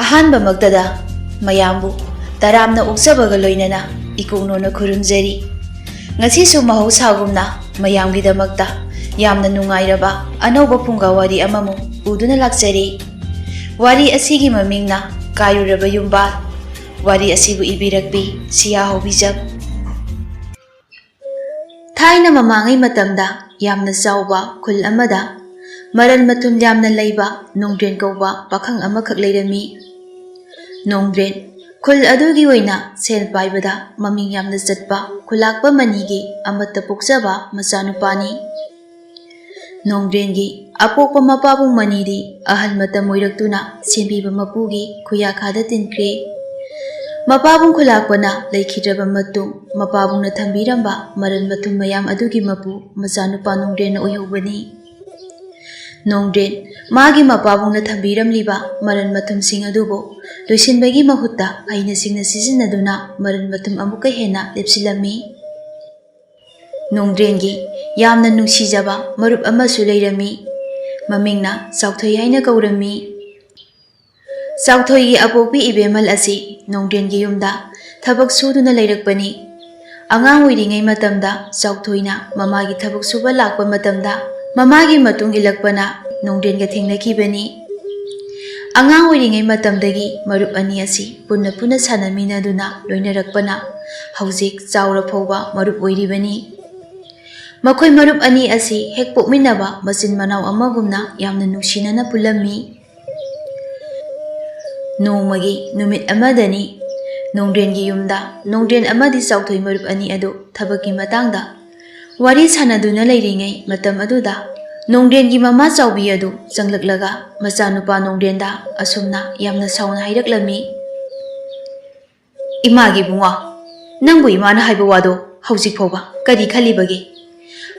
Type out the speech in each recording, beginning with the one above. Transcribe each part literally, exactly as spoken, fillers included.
ꯑꯍꯥꯟꯕꯃꯛꯇꯗ ꯃꯌꯥꯝꯕꯨ ꯇꯔꯥꯝꯅ ꯑꯣꯛꯆꯕꯒ ꯂꯣꯏꯅꯅ ꯏꯀꯣꯛꯅꯣꯅ ꯈꯨꯔꯨꯝꯖꯔꯤ꯫ ꯉꯁꯤꯁꯨ ꯃꯍꯧꯁꯥꯒꯨꯝꯅ ꯃꯌꯥꯝꯒꯤꯗꯃꯛꯇ ꯌꯥꯝꯅ ꯅꯨꯡꯉꯥꯏꯔꯕ ꯑꯅꯧꯕ ꯐꯨꯡꯒꯥ ꯋꯥꯔꯤ ꯑꯃꯃꯨꯛ ꯄꯨꯗꯨꯅ ꯂꯥꯛꯆꯔꯤ꯫ ꯋꯥꯔꯤ ꯑꯁꯤꯒꯤ ꯃꯃꯤꯡꯅ ꯀꯥꯏꯔꯨꯔꯕ ꯌꯨꯝꯕꯥꯜ꯫ ꯋꯥꯔꯤ ꯑꯁꯤꯕꯨ ꯏꯕꯤꯔꯛꯄꯤ ꯁꯤꯌꯥ ꯍꯧꯕꯤꯖꯝ꯫ ꯊꯥꯏꯅ ꯃꯃꯥꯡꯉꯩ ꯃꯇꯝꯗ ꯌꯥꯝꯅ ꯆꯥꯎꯕ ꯈꯨꯜ ꯑꯃꯗ ꯃꯔꯜ ꯃꯊꯨꯝ ꯌꯥꯝꯅ ꯂꯩꯕ ꯅꯣꯡꯗ꯭ꯔꯦꯟ ꯀꯧꯕ ꯄꯥꯈꯪ ꯑꯃꯈꯛ ꯂꯩꯔꯝꯃꯤ꯫ ꯅꯣꯡꯗ꯭ꯔꯦꯟ ꯈꯨꯜ ꯑꯗꯨꯒꯤ ꯑꯣꯏꯅ ꯁꯦꯜ ꯄꯥꯏꯕꯗ ꯃꯃꯤꯡ ꯌꯥꯝꯅ ꯆꯠꯄ ꯈꯨꯂꯥꯛꯄ ꯃꯅꯤꯒꯤ ꯑꯃꯠꯇ ꯄꯣꯛꯆꯕ ꯃꯆꯥꯅꯨꯄꯥꯅꯤ꯫ ꯅꯣꯡꯗ꯭ꯔꯦꯟꯒꯤ ꯑꯄꯣꯛꯄ ꯃꯄꯥꯕꯨꯡ ꯃꯅꯤꯗꯤ ꯑꯍꯜ ꯃꯇꯝ ꯑꯣꯏꯔꯛꯇꯨꯅ ꯁꯦꯝꯕꯤꯕ ꯃꯄꯨꯒꯤ ꯈꯨꯌꯥꯈꯥꯗ ꯇꯤꯟꯈ꯭ꯔꯦ꯫ ꯃꯄꯥꯕꯨꯡ ꯈꯨꯂꯥꯛꯄꯅ ꯂꯩꯈꯤꯗ꯭ꯔꯕ ꯃꯇꯨꯡ, ꯃꯄꯥꯕꯨꯡꯅ ꯊꯝꯕꯤꯔꯝꯕ ꯃꯔꯜ ꯃꯊꯨꯝ ꯃꯌꯥꯝ ꯑꯗꯨꯒꯤ ꯃꯄꯨ ꯃꯆꯥꯅꯨꯄꯥ ꯅꯣꯡꯗ꯭ꯔꯦꯟꯅ ꯑꯣꯏꯍꯧꯕꯅꯤ꯫ ꯅꯣꯡꯗ꯭ꯔꯦꯟ ꯃꯥꯒꯤ ꯃꯄꯥꯕꯨꯡꯅ ꯊꯝꯕꯤꯔꯝꯂꯤꯕ ꯃꯔꯜ ꯃꯊꯨꯝꯁꯤꯡ ꯑꯗꯨꯕꯨ ꯂꯣꯏꯁꯤꯟꯕꯒꯤ ꯃꯍꯨꯠꯇ ꯍꯩꯅ ꯁꯤꯡꯅ ꯁꯤꯖꯤꯟꯅꯗꯨꯅ ꯃꯔꯜ ꯃꯊꯨꯝ ꯑꯃꯨꯛꯀ ꯍꯦꯟꯅ ꯂꯦꯞꯁꯤꯜꯂꯝꯃꯤ꯫ ꯅꯣꯡꯗ꯭ꯔꯦꯟꯒꯤ ꯌꯥꯝꯅ ꯅꯨꯡꯁꯤꯖꯕ ꯃꯔꯨꯞ ꯑꯃꯁꯨ ꯂꯩꯔꯝꯃꯤ꯫ ꯃꯃꯤꯡꯅ ꯆꯥꯎꯊꯣꯏ ꯍꯥꯏꯅ ꯀꯧꯔꯝꯃꯤ꯫ ꯆꯥꯎꯊꯣꯏꯒꯤ ꯑꯄꯣꯛꯄꯤ ꯏꯕꯦꯝꯃꯜ ꯑꯁꯤ ꯅꯣꯡꯗ꯭ꯔꯦꯟꯒꯤ ꯌꯨꯝꯗ ꯊꯕꯛ ꯁꯨꯗꯨꯅ ꯂꯩꯔꯛꯄꯅꯤ꯫ ꯑꯉꯥꯡ ꯑꯣꯏꯔꯤꯉꯩ ꯃꯇꯝꯗ ꯆꯥꯎꯊꯣꯏꯅ ꯃꯃꯥꯒꯤ ꯊꯕꯛ ꯁꯨꯕ ꯂꯥꯛꯄ ꯃꯇꯝꯗ ꯃꯃꯥꯒꯤ ꯃꯇꯨꯡ ꯏꯜꯂꯛꯄꯅ ꯅꯣꯡꯗ꯭ꯔꯦꯟꯒ ꯊꯦꯡꯅꯈꯤꯕꯅꯤ꯫ ꯑꯉꯥꯡ ꯑꯣꯏꯔꯤꯉꯩ ꯃꯇꯝꯗꯒꯤ ꯃꯔꯨꯞ ꯑꯅꯤ ꯑꯁꯤ ꯄꯨꯟꯅ ꯄꯨꯟꯅ ꯁꯥꯟꯅꯃꯤꯟꯅꯗꯨꯅ ꯂꯣꯏꯅꯔꯛꯄꯅ ꯍꯧꯖꯤꯛ ꯆꯥꯎꯔ ꯐꯥꯎꯕ ꯃꯔꯨꯞ ꯑꯣꯏꯔꯤꯕꯅꯤ꯫ ꯃꯈꯣꯏ ꯃꯔꯨꯞ ꯑꯅꯤ ꯑꯁꯤ ꯍꯦꯛ ꯄꯣꯛꯃꯤꯟꯅꯕ ꯃꯆꯤꯟ ꯃꯅꯥꯎ ꯑꯃꯒꯨꯝꯅ ꯌꯥꯝꯅ ꯅꯨꯡꯁꯤꯅꯅ ꯄꯨꯜꯂꯝꯃꯤ꯫ ꯅꯣꯡꯃꯒꯤ ꯅꯨꯃꯤꯠ ꯑꯃꯗꯅꯤ, ꯅꯣꯡꯗ꯭ꯔꯦꯟꯒꯤ ꯌꯨꯝꯗ ꯅꯣꯡꯗ꯭ꯔꯦꯟ ꯑꯃꯗꯤ ꯆꯥꯎꯊꯣꯏ ꯃꯔꯨꯞ ꯑꯅꯤ ꯑꯗꯨ ꯊꯕꯛꯀꯤ ꯃꯇꯥꯡꯗ ꯋꯥꯔꯤ ꯁꯥꯟꯅꯗꯨꯅ ꯂꯩꯔꯤꯉꯩ ꯃꯇꯝ ꯑꯗꯨꯗ ꯅꯣꯡꯗ꯭ꯔꯦꯟꯒꯤ ꯃꯃꯥ ꯆꯥꯎꯕꯤ ꯑꯗꯨ ꯆꯪꯂꯛꯂꯒ ꯃꯆꯥꯅꯨꯄꯥ ꯅꯣꯡꯗ꯭ꯔꯦꯟꯗ ꯑꯁꯨꯝꯅ ꯌꯥꯝꯅ ꯁꯥꯎꯅ ꯍꯥꯏꯔꯛꯂꯝꯃꯤ꯫ "ꯏꯃꯥꯒꯤ ꯏꯕꯨꯡꯉꯣ, ꯅꯪꯕꯨ ꯏꯃꯥꯅ ꯍꯥꯏꯕ ꯋꯥꯗꯣ ꯍꯧꯖꯤꯛ ꯐꯥꯎꯕ ꯀꯔꯤ ꯈꯜꯂꯤꯕꯒꯦ?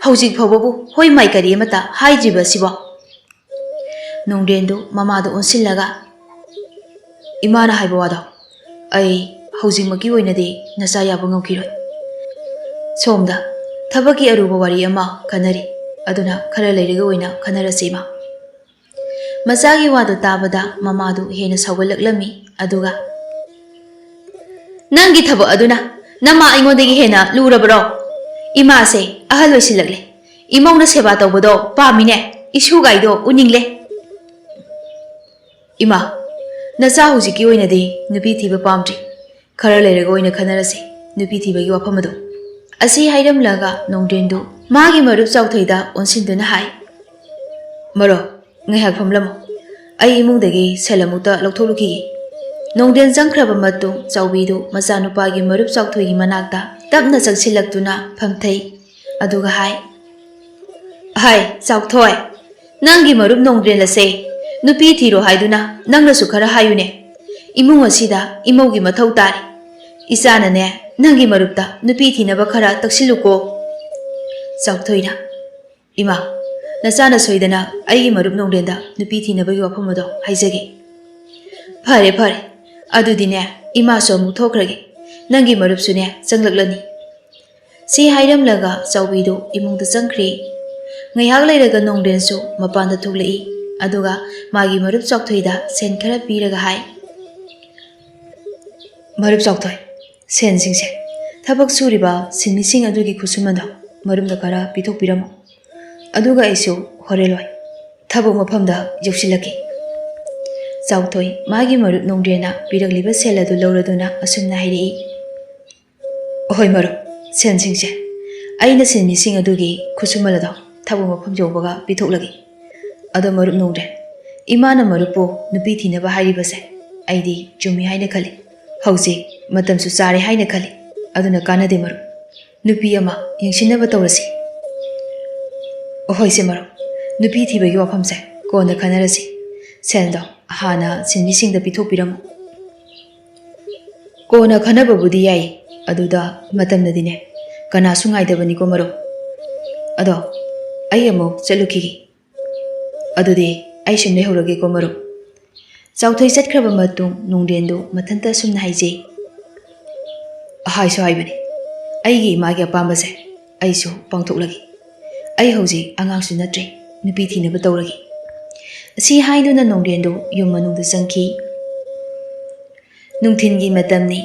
ꯍꯧꯖꯤꯛ ꯐꯥꯎꯕꯕꯨ ꯍꯣꯏ ꯃꯥꯏ ꯀꯔꯤ ꯑꯃꯠꯇ ꯍꯥꯏꯗ꯭ꯔꯤꯕ ꯑꯁꯤꯕꯣ?" ꯅꯣꯡꯗ꯭ꯔꯦꯟꯗꯨ ꯃꯃꯥꯗ ꯑꯣꯟꯁꯤꯜꯂꯒ, "ꯏꯃꯥꯅ ꯍꯥꯏꯕ ꯋꯥꯗꯣ ꯑꯩ ꯍꯧꯖꯤꯛꯃꯛꯀꯤ ꯑꯣꯏꯅꯗꯤ ꯅꯆꯥ ꯌꯥꯕ ꯉꯝꯈꯤꯔꯣꯏ꯫ ꯁꯣꯝꯗ ꯊꯕꯛꯀꯤ ꯑꯔꯨꯕ ꯋꯥꯔꯤ ꯑꯃ ꯈꯟꯅꯔꯤ, ꯑꯗꯨꯅ ꯈꯔ ꯂꯩꯔꯒ ꯑꯣꯏꯅ ꯈꯟꯅꯔꯁꯤ ꯏꯃꯥ꯫" ꯃꯆꯥꯒꯤ ꯋꯥꯗꯨ ꯇꯥꯕꯗ ꯃꯃꯥꯗꯨ ꯍꯦꯟꯅ ꯁꯥꯎꯒꯠꯂꯛꯂꯝꯃꯤ꯫ ꯑꯗꯨꯒ, "ꯅꯪꯒꯤ ꯊꯕꯛ ꯑꯗꯨꯅ ꯅꯃꯥ ꯑꯩꯉꯣꯟꯗꯒꯤ ꯍꯦꯟꯅ ꯂꯨꯔꯕꯔꯣ? ꯏꯃꯥꯁꯦ ꯑꯍꯜ ꯑꯣꯏꯁꯤꯜꯂꯛꯂꯦ꯫ ꯏꯃꯧꯅ ꯁꯦꯕꯥ ꯇꯧꯕꯗꯣ ꯄꯥꯝꯃꯤꯅꯦ꯫ ꯏꯁꯨꯒꯥꯏꯗꯣ ꯎꯅꯤꯡꯂꯦ꯫" "ꯏꯃꯥ, ꯅꯆꯥ ꯍꯧꯖꯤꯛꯀꯤ ꯑꯣꯏꯅꯗꯤ ꯅꯨꯄꯤ ꯊꯤꯕ ꯄꯥꯝꯗ꯭ꯔꯤ꯫ ꯈꯔ ꯂꯩꯔꯒ ꯑꯣꯏꯅ ꯈꯟꯅꯔꯁꯤ ꯅꯨꯄꯤ ꯊꯤꯕꯒꯤ ꯋꯥꯐꯝ ꯑꯗꯨ꯫" ꯑꯁꯤ ꯍꯥꯏꯔꯝꯂꯒ ꯅꯣꯡꯗ꯭ꯔꯦꯟꯗꯨ ꯃꯥꯒꯤ ꯃꯔꯨꯞ ꯆꯥꯎꯊꯣꯏꯗ ꯑꯣꯟꯁꯤꯟꯗꯨꯅ ꯍꯥꯏ, "ꯃꯔꯨꯞ, ꯉꯥꯏꯍꯥꯛ ꯐꯝꯂꯝꯃꯨ꯫ ꯑꯩ ꯏꯃꯨꯡꯗꯒꯤ ꯁꯦꯜ ꯑꯃꯨꯛꯇ ꯂꯧꯊꯣꯛꯂꯨꯈꯤꯒꯦ꯫" ꯅꯣꯡꯗ꯭ꯔꯦꯟ ꯆꯪꯈ꯭ꯔꯕ ꯃꯇꯨꯡ ꯆꯥꯎꯕꯤꯗꯨ ꯃꯆꯥꯅꯨꯄꯥꯒꯤ ꯃꯔꯨꯞ ꯆꯥꯎꯊꯣꯏꯒꯤ ꯃꯅꯥꯛꯇ ꯇꯞꯅ ꯆꯪꯁꯤꯜꯂꯛꯇꯨꯅ ꯐꯝꯊꯩ꯫ ꯑꯗꯨꯒ ꯍꯥꯏ, "ꯍꯥꯏ, ꯆꯥꯎꯊꯣꯏ, ꯅꯪꯒꯤ ꯃꯔꯨꯞ ꯅꯣꯡꯗ꯭ꯔꯦꯟ ꯑꯁꯦ ꯅꯨꯄꯤ ꯊꯤꯔꯣ ꯍꯥꯏꯗꯨꯅ ꯅꯪꯅꯁꯨ ꯈꯔ ꯍꯥꯏꯌꯨꯅꯦ꯫ ꯏꯃꯨꯡ ꯑꯁꯤꯗ ꯏꯃꯧꯒꯤ ꯃꯊꯧ ꯇꯥꯔꯦ꯫ ꯏꯆꯥꯅꯅꯦ, ꯅꯪꯒꯤ ꯃꯔꯨꯞꯇ ꯅꯨꯄꯤ ꯊꯤꯅꯕ ꯈꯔ ꯇꯛꯁꯤꯜꯂꯨꯀꯣ꯫" ꯆꯥꯎꯊꯣꯏꯅ, "ꯏꯃꯥ, ꯅꯆꯥꯅ ꯁꯣꯏꯗꯅ ꯑꯩꯒꯤ ꯃꯔꯨꯞ ꯅꯣꯡꯗ꯭ꯔꯦꯟꯗ ꯅꯨꯄꯤ ꯊꯤꯅꯕꯒꯤ ꯋꯥꯐꯝ ꯑꯗꯣ ꯍꯥꯏꯖꯒꯦ꯫" "ꯐꯔꯦ, ꯐꯔꯦ꯫ ꯑꯗꯨꯗꯤꯅꯦ, ꯏꯃꯥꯁꯨ ꯑꯃꯨꯛ ꯊꯣꯛꯈ꯭ꯔꯒꯦ꯫ ꯅꯪꯒꯤ ꯃꯔꯨꯞꯁꯨꯅꯦ ꯆꯪꯂꯛꯂꯅꯤ꯫" ꯁꯤ ꯍꯥꯏꯔꯝꯂꯒ ꯆꯥꯎꯕꯤꯗꯨ ꯏꯃꯨꯡꯗ ꯆꯪꯈ꯭ꯔꯦ꯫ ꯉꯥꯏꯍꯥꯛ ꯂꯩꯔꯒ ꯅꯣꯡꯗ꯭ꯔꯦꯟꯁꯨ ꯃꯄꯥꯟꯗ ꯊꯣꯛꯂꯛꯏ꯫ ꯑꯗꯨꯒ ꯃꯥꯒꯤ ꯃꯔꯨꯞ ꯆꯥꯎꯊꯣꯏꯗ ꯁꯦꯟ ꯈꯔ ꯄꯤꯔꯒ ꯍꯥꯏ, "ꯃꯔꯨꯞ ꯆꯥꯎꯊꯣꯏ, ꯁꯦꯟꯁꯤꯡꯁꯦ ꯊꯕꯛ ꯁꯨꯔꯤꯕ ꯁꯤꯟꯃꯤꯁꯤꯡ ꯑꯗꯨꯒꯤ ꯈꯨꯠꯁꯨꯃꯟꯗꯣ ꯃꯔꯨꯞꯅ ꯈꯔ ꯄꯤꯊꯣꯛꯄꯤꯔꯝꯃꯣ꯫ ꯑꯗꯨꯒ ꯑꯩꯁꯨ ꯍꯣꯔꯦꯟ ꯂꯣꯏ ꯊꯕꯛ ꯃꯐꯝꯗ ꯌꯧꯁꯤꯜꯂꯛꯀꯦ꯫" ꯆꯥꯎꯊꯣꯏ ꯃꯥꯒꯤ ꯃꯔꯨꯞ ꯅꯣꯡꯗ꯭ꯔꯦꯟꯅ ꯄꯤꯔꯛꯂꯤꯕ ꯁꯦꯜ ꯑꯗꯨ ꯂꯧꯔꯗꯨꯅ ꯑꯁꯨꯝꯅ ꯍꯥꯏꯔꯛꯏ, "ꯑꯍꯣꯏ ꯃꯔꯨꯞ, ꯁꯦꯟꯁꯤꯡꯁꯦ ꯑꯩꯅ ꯁꯤꯟꯃꯤꯁꯤꯡ ꯑꯗꯨꯒꯤ ꯈꯨꯠꯁꯨꯃꯜ ꯑꯗꯣ ꯊꯕꯛ ꯃꯐꯝ ꯌꯧꯕꯒ ꯄꯤꯊꯣꯛꯂꯒꯦ꯫ ꯑꯗꯣ ꯃꯔꯨꯞ ꯅꯣꯡꯗ꯭ꯔꯦꯟ, ꯏꯃꯥꯅ ꯃꯔꯨꯞꯄꯨ ꯅꯨꯄꯤ ꯊꯤꯅꯕ ꯍꯥꯏꯔꯤꯕꯁꯦ ꯑꯩꯗꯤ ꯆꯨꯝꯃꯤ ꯍꯥꯏꯅ ꯈꯜꯂꯤ꯫ ꯍꯧꯖꯤꯛ ꯃꯇꯝꯁꯨ ꯆꯥꯔꯦ ꯍꯥꯏꯅ ꯈꯜꯂꯤ꯫ ꯑꯗꯨꯅ ꯀꯥꯟꯅꯗꯦ ꯃꯔꯨꯞ꯫ ꯅꯨꯄꯤ ꯑꯃ ꯌꯦꯡꯁꯤꯟꯅꯕ ꯇꯧꯔꯁꯤ꯫" "ꯑꯍꯣꯏꯁꯦ ꯃꯔꯨꯞ, ꯅꯨꯄꯤ ꯊꯤꯕꯒꯤ ꯋꯥꯐꯝꯁꯦ ꯀꯣꯟꯅ ꯈꯟꯅꯔꯁꯤ꯫ ꯁꯦꯜꯗꯣ ꯍꯥꯟꯅ ꯁꯤꯟꯃꯤꯁꯤꯡꯗ ꯄꯤꯊꯣꯛꯄꯤꯔꯝꯃꯨ꯫" "ꯀꯣꯟꯅ ꯈꯟꯅꯕꯕꯨꯗꯤ ꯌꯥꯏ, ꯑꯗꯨꯗ ꯃꯇꯝꯅꯗꯤꯅꯦ ꯀꯅꯥꯁꯨ ꯉꯥꯏꯗꯕꯅꯤꯀꯣ ꯃꯔꯨꯞ꯫ ꯑꯗꯣ ꯑꯩ ꯑꯃꯨꯛ ꯆꯠꯂꯨꯈꯤꯒꯦ꯫ ꯑꯗꯨꯗꯤ ꯑꯩ ꯁꯨꯝ ꯂꯩꯍꯧꯔꯒꯦꯀꯣ ꯃꯔꯨꯞ꯫" ꯆꯥꯎꯊꯣꯏ ꯆꯠꯈ꯭ꯔꯕ ꯃꯇꯨꯡ ꯅꯣꯡꯗ꯭ꯔꯦꯟꯗꯨ ꯃꯊꯟꯇ ꯑꯁꯨꯝꯅ ꯍꯥꯏꯖꯩ, "ꯍꯥꯏꯁꯨ ꯍꯥꯏꯕꯅꯤ, ꯑꯩꯒꯤ ꯏꯃꯥꯒꯤ ꯑꯄꯥꯝꯕꯁꯦ ꯑꯩꯁꯨ ꯄꯥꯡꯊꯣꯛꯂꯒꯦ꯫ ꯑꯩ ꯍꯧꯖꯤꯛ ꯑꯉꯥꯡꯁꯨ ꯅꯠꯇ꯭ꯔꯦ, ꯅꯨꯄꯤ ꯊꯤꯅꯕ ꯇꯧꯔꯒꯦ꯫" ꯑꯁꯤ ꯍꯥꯏꯗꯨꯅ ꯅꯣꯡꯗ꯭ꯔꯦꯟꯗꯨ ꯌꯨꯝ ꯃꯅꯨꯡꯗ ꯆꯪꯈꯤ꯫ ꯅꯨꯡꯊꯤꯜꯒꯤ ꯃꯇꯝꯅꯤ꯫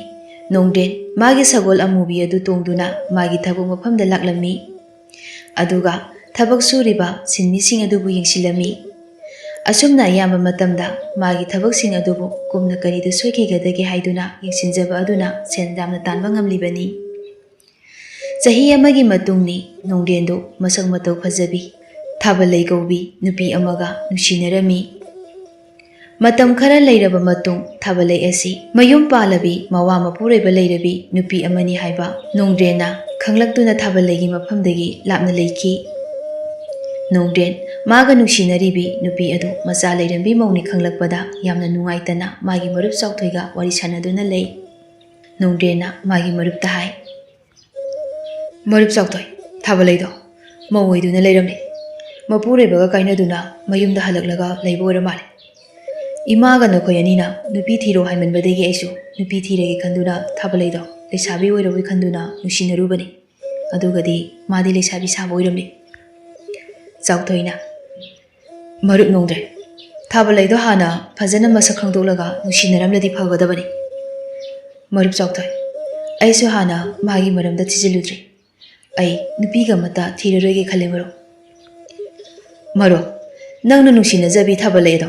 ꯅꯣꯡꯗ꯭ꯔꯦꯟ ꯃꯥꯒꯤ ꯁꯒꯣꯜ ꯑꯃꯨꯕꯤ ꯑꯗꯨ ꯇꯣꯡꯗꯨꯅ ꯃꯥꯒꯤ ꯊꯕꯛ ꯃꯐꯝꯗ ꯂꯥꯛꯂꯝꯃꯤ꯫ ꯑꯗꯨꯒ ꯊꯕꯛ ꯁꯨꯔꯤꯕ ꯁꯤꯟꯃꯤꯁꯤꯡ ꯑꯗꯨꯕꯨ ꯌꯦꯡꯁꯤꯜꯂꯝꯃꯤ꯫ ꯑꯁꯨꯝꯅ ꯑꯌꯥꯝꯕ ꯃꯇꯝꯗ ꯃꯥꯒꯤ ꯊꯕꯛꯁꯤꯡ ꯑꯗꯨꯕꯨ ꯀꯨꯞꯅ ꯀꯔꯤꯗ ꯁꯣꯏꯈꯤꯒꯗꯒꯦ ꯍꯥꯏꯗꯨꯅ ꯌꯦꯡꯁꯤꯟꯖꯕ ꯑꯗꯨꯅ ꯁꯦꯟ ꯌꯥꯝꯅ ꯇꯥꯟꯕ ꯉꯝꯂꯤꯕꯅꯤ꯫ ꯆꯍꯤ ꯑꯃꯒꯤ ꯃꯇꯨꯡꯅꯤ꯫ ꯅꯣꯡꯗ꯭ꯔꯦꯟꯗꯨ ꯃꯁꯛ ꯃꯇꯧ ꯐꯖꯕꯤ, ꯊꯥꯕꯜꯂꯩ ꯀꯧꯕꯤ ꯅꯨꯄꯤ ꯑꯃꯒ ꯅꯨꯡꯁꯤꯅꯔꯝꯃꯤ꯫ ꯃꯇꯝ ꯈꯔ ꯂꯩꯔꯕ ꯃꯇꯨꯡ, ꯊꯥꯕꯜꯂꯩ ꯑꯁꯤ ꯃꯌꯨꯝ ꯄꯥꯜꯂꯕꯤ, ꯃꯋꯥ ꯃꯄꯨꯔꯣꯏꯕ ꯂꯩꯔꯕꯤ ꯅꯨꯄꯤ ꯑꯃꯅꯤ ꯍꯥꯏꯕ ꯅꯣꯡꯗ꯭ꯔꯦꯟꯅ ꯈꯪꯂꯛꯇꯨꯅ ꯊꯥꯕꯜꯂꯩꯒꯤ ꯃꯐꯝꯗꯒꯤ ꯂꯥꯞꯅ ꯂꯩꯈꯤ꯫ ꯅꯣꯡꯗ꯭ꯔꯦꯟ ꯃꯥꯒ ꯅꯨꯡꯁꯤꯅꯔꯤꯕꯤ ꯅꯨꯄꯤ ꯑꯗꯨ ꯃꯆꯥ ꯂꯩꯔꯝꯕꯤ ꯃꯧꯅꯤ ꯈꯪꯂꯛꯄꯗ ꯌꯥꯝꯅ ꯅꯨꯡꯉꯥꯏꯇꯅ ꯃꯥꯒꯤ ꯃꯔꯨꯞ ꯆꯥꯎꯊꯣꯏꯒ ꯋꯥꯔꯤ ꯁꯥꯟꯅꯗꯨꯅ ꯂꯩ꯫ ꯅꯣꯡꯗ꯭ꯔꯦꯟꯅ ꯃꯥꯒꯤ ꯃꯔꯨꯞꯇ ꯍꯥꯏ, "ꯃꯔꯨꯞ ꯆꯥꯎꯊꯣꯏ, ꯊꯥꯕꯜꯂꯩꯗꯣ ꯃꯧ ꯑꯣꯏꯗꯨꯅ ꯂꯩꯔꯝꯂꯦ꯫ ꯃꯄꯨꯔꯣꯏꯕꯒ ꯀꯥꯏꯅꯗꯨꯅ ꯃꯌꯨꯝꯗ ꯍꯜꯂꯛꯂꯒ ꯂꯩꯕ ꯑꯣꯏꯔ ꯃꯥꯜꯂꯦ꯫ ꯏꯃꯥꯒ ꯅꯈꯣꯏ ꯑꯅꯤꯅ ꯅꯨꯄꯤ ꯊꯤꯔꯣ ꯍꯥꯏꯃꯟꯕꯗꯒꯤ ꯑꯩꯁꯨ ꯅꯨꯄꯤ ꯊꯤꯔꯒꯦ ꯈꯟꯗꯨꯅ ꯊꯥꯕꯜꯂꯩꯗꯣ ꯂꯩꯁꯥꯕꯤ ꯑꯣꯏꯔꯕꯣꯏ ꯈꯟꯗꯨꯅ ꯅꯨꯡꯁꯤꯅꯔꯨꯕꯅꯤ꯫ ꯑꯗꯨꯒꯗꯤ ꯃꯥꯗꯤ ꯂꯩꯁꯥꯕꯤ ꯁꯥꯕ ꯑꯣꯏꯔꯝꯂꯦ꯫" ꯆꯥꯎꯊꯣꯏꯅ, "ꯃꯔꯨꯞ ꯅꯣꯡꯗ꯭ꯔꯦꯟ, ꯊꯥꯕꯜꯂꯩꯗꯣ ꯍꯥꯟꯅ ꯐꯖꯅ ꯃꯁꯛ ꯈꯪꯗꯣꯛꯂꯒ ꯅꯨꯡꯁꯤꯅꯔꯝꯂꯗꯤ ꯐꯒꯗꯕꯅꯤ꯫" ꯃꯔꯨꯞ ꯆꯥꯎꯊꯣꯏ, "ꯑꯩꯁꯨ ꯍꯥꯟꯅ ꯃꯥꯒꯤ ꯃꯔꯝꯗ ꯊꯤꯖꯤꯜꯂꯨꯗ꯭ꯔꯤ꯫ ꯑꯩ ꯅꯨꯄꯤꯒ ꯑꯃꯠꯇ ꯊꯤꯔꯔꯣꯏꯒꯦ ꯈꯜꯂꯦ ꯃꯔꯨꯞ꯫" "ꯃꯔꯨꯞ, ꯅꯪꯅ ꯅꯨꯡꯁꯤꯅꯖꯕꯤ ꯊꯥꯕꯜꯂꯩꯗꯣ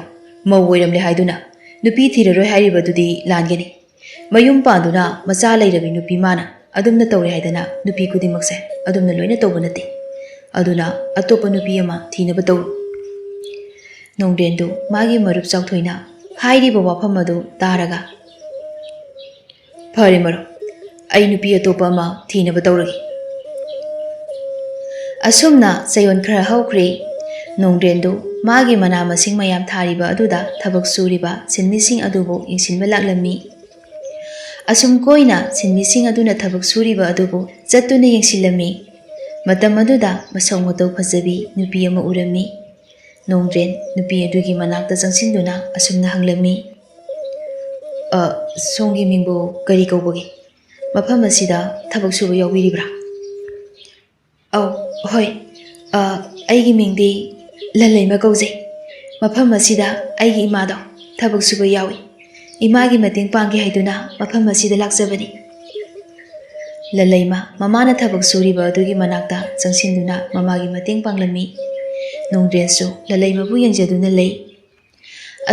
ꯃꯧ ꯑꯣꯏꯔꯝꯂꯦ ꯍꯥꯏꯗꯨꯅ ꯅꯨꯄꯤ ꯊꯤꯔꯔꯣꯏ ꯍꯥꯏꯔꯤꯕꯗꯨꯗꯤ ꯂꯥꯟꯒꯅꯤ꯫ ꯃꯌꯨꯝ ꯄꯥꯟꯗꯨꯅ ꯃꯆꯥ ꯂꯩꯔꯕꯤ ꯅꯨꯄꯤ ꯃꯥꯅ ꯑꯗꯨꯝꯅ ꯇꯧꯔꯦ ꯍꯥꯏꯗꯅ ꯅꯨꯄꯤ ꯈꯨꯗꯤꯡꯃꯛꯁꯦ ꯑꯗꯨꯝꯅ ꯂꯣꯏꯅ ꯇꯧꯕ ꯅꯠꯇꯦ꯫ ꯑꯗꯨꯅ ꯑꯇꯣꯞꯄ ꯅꯨꯄꯤ ꯑꯃ ꯊꯤꯅꯕ ꯇꯧꯔꯨ꯫" ꯅꯣꯡꯗ꯭ꯔꯦꯟꯗꯨ ꯃꯥꯒꯤ ꯃꯔꯨꯞ ꯆꯥꯎꯊꯣꯏꯅ ꯍꯥꯏꯔꯤꯕ ꯋꯥꯐꯝ ꯑꯗꯨ ꯇꯥꯔꯒ, "ꯐꯔꯦ ꯃꯔꯨꯞ, ꯑꯩ ꯅꯨꯄꯤ ꯑꯇꯣꯞꯄ ꯑꯃ ꯊꯤꯅꯕ ꯇꯧꯔꯒꯦ꯫" ꯑꯁꯨꯝꯅ ꯆꯌꯣꯜ ꯈꯔ ꯍꯧꯈ꯭ꯔꯦ꯫ ꯅꯣꯡꯗ꯭ꯔꯦꯟꯗꯨ ꯃꯥꯒꯤ ꯃꯅꯥ ꯃꯁꯤꯡ ꯃꯌꯥꯝ ꯊꯥꯔꯤꯕ ꯑꯗꯨꯗ ꯊꯕꯛ ꯁꯨꯔꯤꯕ ꯁꯤꯟꯃꯤꯁꯤꯡ ꯑꯗꯨꯕꯨ ꯌꯦꯡꯁꯤꯟꯕ ꯂꯥꯛꯂꯝꯃꯤ꯫ ꯑꯁꯨꯝ ꯀꯣꯏꯅ ꯁꯤꯟꯃꯤꯁꯤꯡ ꯑꯗꯨꯅ ꯊꯕꯛ ꯁꯨꯔꯤꯕ ꯑꯗꯨꯕꯨ ꯆꯠꯇꯨꯅ ꯌꯦꯡꯁꯤꯜꯂꯝꯃꯤ꯫ ꯃꯇꯝ ꯑꯗꯨꯗ ꯃꯁꯛ ꯃꯇꯧ ꯐꯖꯕꯤ ꯅꯨꯄꯤ ꯑꯃ ꯎꯔꯝꯃꯤ꯫ ꯅꯣꯡꯗ꯭ꯔꯦꯟ ꯅꯨꯄꯤ ꯑꯗꯨꯒꯤ ꯃꯅꯥꯛꯇ ꯆꯪꯁꯤꯟꯗꯨꯅ ꯑꯁꯨꯝꯅ ꯍꯪꯂꯝꯃꯤ, "ꯑ, ꯁꯣꯝꯒꯤ ꯃꯤꯡꯕꯨ ꯀꯔꯤ ꯀꯧꯕꯒꯦ? ꯃꯐꯝ ꯑꯁꯤꯗ ꯊꯕꯛ ꯁꯨꯕ ꯌꯥꯎꯕꯤꯔꯤꯕ꯭ꯔꯥ?" "ꯑꯧ, ꯍꯣꯏ꯫ ꯑ, ꯑꯩꯒꯤ ꯃꯤꯡꯗꯤ ꯂꯜꯂꯩꯃ ꯀꯧꯖꯩ꯫" "ꯃꯐꯝ ꯑꯁꯤꯗ ꯑꯩꯒꯤ ꯏꯃꯥꯗꯣ ꯊꯕꯛ ꯁꯨꯕ ꯌꯥꯎꯏ꯫ ꯏꯃꯥꯒꯤ ꯃꯇꯦꯡ ꯄꯥꯡꯒꯦ ꯍꯥꯏꯗꯨꯅ ꯃꯐꯝ ꯑꯁꯤꯗ ꯂꯥꯛꯆꯕꯅꯤ꯫" ꯂꯂꯩꯃ ꯃꯃꯥꯅ ꯊꯕꯛ ꯁꯨꯔꯤꯕ ꯑꯗꯨꯒꯤ ꯃꯅꯥꯛꯇ ꯆꯪꯁꯤꯟꯗꯨꯅ ꯃꯃꯥꯒꯤ ꯃꯇꯦꯡ ꯄꯥꯡꯂꯝꯃꯤ꯫ ꯅꯣꯡꯗ꯭ꯔꯦꯟꯁꯨ ꯂꯂꯩꯃꯕꯨ ꯌꯦꯡꯖꯗꯨꯅ ꯂꯩ꯫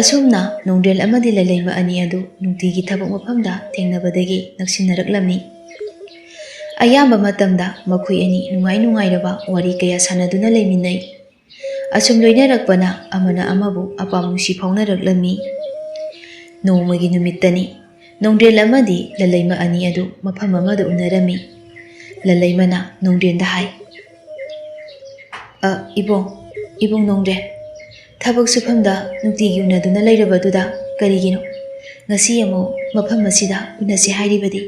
ꯑꯁꯨꯝꯅ ꯅꯣꯡꯗ꯭ꯔꯦꯟ ꯑꯃꯗꯤ ꯂꯂꯩꯃ ꯑꯅꯤ ꯑꯗꯨ ꯅꯨꯡꯇꯤꯒꯤ ꯊꯕꯛ ꯃꯐꯝꯗ ꯊꯦꯡꯅꯕꯗꯒꯤ ꯅꯛꯁꯤꯟꯅꯔꯛꯂꯝꯃꯤ꯫ ꯑꯌꯥꯝꯕ ꯃꯇꯝꯗ ꯃꯈꯣꯏ ꯑꯅꯤ ꯅꯨꯡꯉꯥꯏ ꯅꯨꯡꯉꯥꯏꯔꯕ ꯋꯥꯔꯤ ꯀꯌꯥ ꯁꯥꯟꯅꯗꯨꯅ ꯂꯩꯃꯤꯟꯅꯩ꯫ ꯑꯁꯨꯝ ꯂꯣꯏꯅꯔꯛꯄꯅ ꯑꯃꯅ ꯑꯃꯕꯨ ꯑꯄꯥꯝ ꯅꯨꯡꯁꯤ ꯐꯥꯎꯅꯔꯛꯂꯝꯃꯤ꯫ ꯅꯣꯡꯃꯒꯤ ꯅꯨꯃꯤꯠꯇꯅꯤ꯫ ꯅꯣꯡꯗ꯭ꯔꯦꯟ ꯑꯃꯗꯤ ꯂꯂꯩꯃ ꯑꯅꯤ ꯑꯗꯨ ꯃꯐꯝ ꯑꯃꯗ ꯎꯅꯔꯝꯃꯤ꯫ ꯂꯂꯩꯃꯅ ꯅꯣꯡꯗ꯭ꯔꯦꯟꯗ ꯍꯥꯏ, "ꯑ, ꯏꯕꯨꯡ, ꯏꯕꯨꯡ ꯅꯣꯡꯗ꯭ꯔꯦꯟ, ꯊꯕꯛ ꯁꯨꯐꯝꯗ ꯅꯨꯡꯇꯤꯒꯤ ꯎꯅꯗꯨꯅ ꯂꯩꯔꯕꯗꯨꯗ ꯀꯔꯤꯒꯤꯅꯣ ꯉꯁꯤ ꯑꯃꯨꯛ ꯃꯐꯝ ꯑꯁꯤꯗ ꯎꯅꯁꯤ ꯍꯥꯏꯔꯤꯕꯗꯤ?"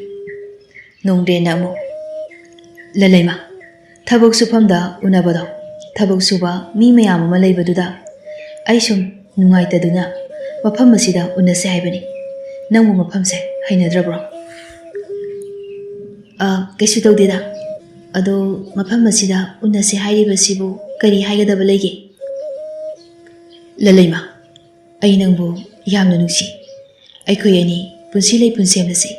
ꯅꯣꯡꯗ꯭ꯔꯦꯟꯅ ꯑꯃꯨꯛ, "ꯂꯂꯩꯃ, ꯊꯕꯛ ꯁꯨꯐꯝꯗ ꯎꯅꯕꯗꯣ, ꯊꯕꯛ ꯁꯨꯕ ꯃꯤ ꯃꯌꯥꯝ ꯑꯃ ꯂꯩꯕꯗꯨꯗ ꯑꯩ ꯁꯨꯝ ꯅꯨꯡꯉꯥꯏꯇꯗꯨꯅ ꯃꯐꯝ ꯑꯁꯤꯗ ꯎꯅꯁꯦ ꯍꯥꯏꯕꯅꯤ꯫ ꯅꯪꯕꯨ ꯃꯐꯝꯁꯦ ꯍꯩꯅꯗ꯭ꯔꯕ꯭ꯔꯣ?" "ꯑ, ꯀꯩꯁꯨ ꯇꯧꯗꯦꯗ꯫ ꯑꯗꯣ ꯃꯐꯝ ꯑꯁꯤꯗ ꯎꯅꯁꯦ ꯍꯥꯏꯔꯤꯕꯁꯤꯕꯨ ꯀꯔꯤ ꯍꯥꯏꯒꯗꯕ ꯂꯩꯒꯦ?" "ꯂꯂꯩꯃ, ꯑꯩ ꯅꯪꯕꯨ ꯌꯥꯝꯅ ꯅꯨꯡꯁꯤ꯫ ꯑꯩꯈꯣꯏ ꯑꯅꯤ ꯄꯨꯟꯁꯤ ꯂꯩꯄꯨꯟ ꯁꯦꯝꯂꯁꯤ꯫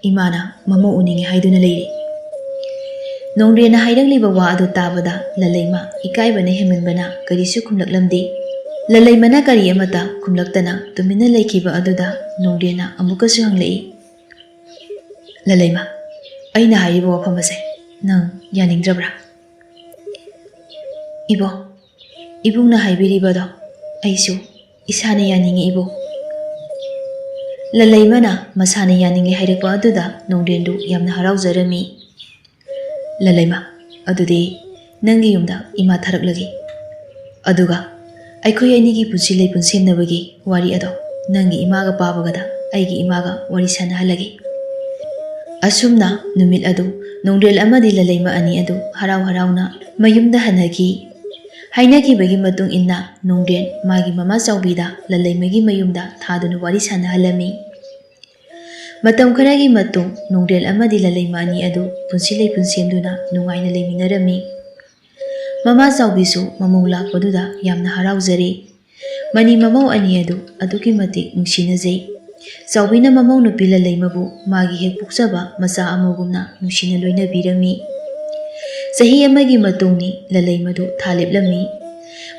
ꯏꯃꯥꯅ ꯃꯃꯧ ꯎꯅꯤꯡꯉꯤ ꯍꯥꯏꯗꯨꯅ ꯂꯩꯔꯤ꯫" ꯅꯣꯡꯗ꯭ꯔꯦꯟꯅ ꯍꯥꯏꯔꯛꯂꯤꯕ ꯋꯥ ꯑꯗꯨ ꯇꯥꯕꯗ ꯂꯂꯩꯃ ꯏꯀꯥꯏꯕꯅ ꯍꯦꯟꯃꯟꯕꯅ ꯀꯔꯤꯁꯨ ꯈꯨꯝꯂꯛꯂꯝꯗꯦ꯫ ꯂꯂꯩꯃꯅ ꯀꯔꯤ ꯑꯃꯠꯇ ꯈꯨꯝꯂꯛꯇꯅ ꯇꯨꯃꯤꯟꯅ ꯂꯩꯈꯤꯕ ꯑꯗꯨꯗ ꯅꯣꯡꯗ꯭ꯔꯦꯟꯅ ꯑꯃꯨꯛꯀꯁꯨ ꯍꯪꯂꯛꯏ, "ꯂꯂꯩꯃ, ꯑꯩꯅ ꯍꯥꯏꯔꯤꯕ ꯋꯥꯐꯝ ꯑꯁꯦ ꯅꯪ ꯌꯥꯅꯤꯡꯗ꯭ꯔꯕ꯭ꯔꯥ?" "ꯏꯕꯣ, ꯏꯕꯨꯡꯅ ꯍꯥꯏꯕꯤꯔꯤꯕꯗꯣ ꯑꯩꯁꯨ ꯏꯁꯥꯅ ꯌꯥꯅꯤꯡꯉꯤ, ꯏꯕꯣ꯫" ꯂꯂꯩꯃꯅ ꯃꯁꯥꯅ ꯌꯥꯅꯤꯡꯂꯦ ꯍꯥꯏꯔꯛꯄ ꯑꯗꯨꯗ ꯅꯣꯡꯗ꯭ꯔꯦꯟꯗꯨ ꯌꯥꯝꯅ ꯍꯔꯥꯎꯖꯔꯝꯃꯤ꯫ "ꯂꯂꯩꯃ, ꯑꯗꯨꯗꯤ ꯅꯪꯒꯤ ꯌꯨꯝꯗ ꯏꯃꯥ ꯊꯥꯔꯛꯂꯒꯦ꯫ ꯑꯗꯨꯒ ꯑꯩꯈꯣꯏ ꯑꯅꯤꯒꯤ ꯄꯨꯟꯁꯤ ꯂꯩꯄꯨꯟ ꯁꯦꯝꯅꯕꯒꯤ ꯋꯥꯔꯤ ꯑꯗꯣ ꯅꯪꯒꯤ ꯏꯃꯥꯒ ꯄꯥꯕꯒꯗ ꯑꯩꯒꯤ ꯏꯃꯥꯒ ꯋꯥꯔꯤ ꯁꯥꯟꯅꯍꯜꯂꯒꯦ꯫" ꯑꯁꯨꯝꯅ ꯅꯨꯃꯤꯠ ꯑꯗꯨ ꯅꯣꯡꯗ꯭ꯔꯦꯜ ꯑꯃꯗꯤ ꯂꯂꯩꯃ ꯑꯅꯤ ꯑꯗꯨ ꯍꯔꯥꯎ ꯍꯔꯥꯎꯅ ꯃꯌꯨꯝꯗ ꯍꯟꯅꯈꯤ꯫ ꯍꯥꯏꯅꯈꯤꯕꯒꯤ ꯃꯇꯨꯡ ꯏꯟꯅ ꯅꯣꯡꯗ꯭ꯔꯦꯟ ꯃꯥꯒꯤ ꯃꯃꯥ ꯆꯥꯎꯕꯤꯗ ꯂꯂꯩꯃꯒꯤ ꯃꯌꯨꯝꯗ ꯊꯥꯗꯨꯅ ꯋꯥꯔꯤ ꯁꯥꯟꯅꯍꯜꯂꯝꯃꯤ꯫ ꯃꯇꯝ ꯈꯔꯒꯤ ꯃꯇꯨꯡ ꯅꯣꯡꯗ꯭ꯔꯦꯜ ꯑꯃꯗꯤ ꯂꯂꯩꯃ ꯑꯅꯤ ꯑꯗꯨ ꯄꯨꯟꯁꯤ ꯂꯩꯄꯨꯟ ꯁꯦꯝꯗꯨꯅ ꯅꯨꯡꯉꯥꯏꯅ ꯂꯩꯃꯤꯟꯅꯔꯝꯃꯤ꯫ ꯃꯃꯥ ꯆꯥꯎꯕꯤꯁꯨ ꯃꯃꯧ ꯂꯥꯛꯄꯗꯨꯗ ꯌꯥꯝꯅ ꯍꯔꯥꯎꯖꯔꯤ꯫ ꯃꯅꯤ ꯃꯃꯧ ꯑꯅꯤ ꯑꯗꯨ ꯑꯗꯨꯛꯀꯤ ꯃꯇꯤꯛ ꯅꯨꯡꯁꯤꯅꯖꯩ꯫ ꯆꯥꯎꯕꯤꯅ ꯃꯃꯧ ꯅꯨꯄꯤ ꯂꯂꯩꯃꯕꯨ ꯃꯥꯒꯤ ꯍꯦꯛ ꯄꯣꯛꯆꯕ ꯃꯆꯥ ꯑꯃꯒꯨꯝꯅ ꯅꯨꯡꯁꯤꯅ ꯂꯣꯏꯅꯕꯤꯔꯝꯃꯤ꯫ ꯆꯍꯤ ꯑꯃꯒꯤ ꯃꯇꯨꯡꯅꯤ ꯂꯂꯩꯃꯗꯨ ꯊꯥ ꯂꯦꯞꯂꯝꯃꯤ꯫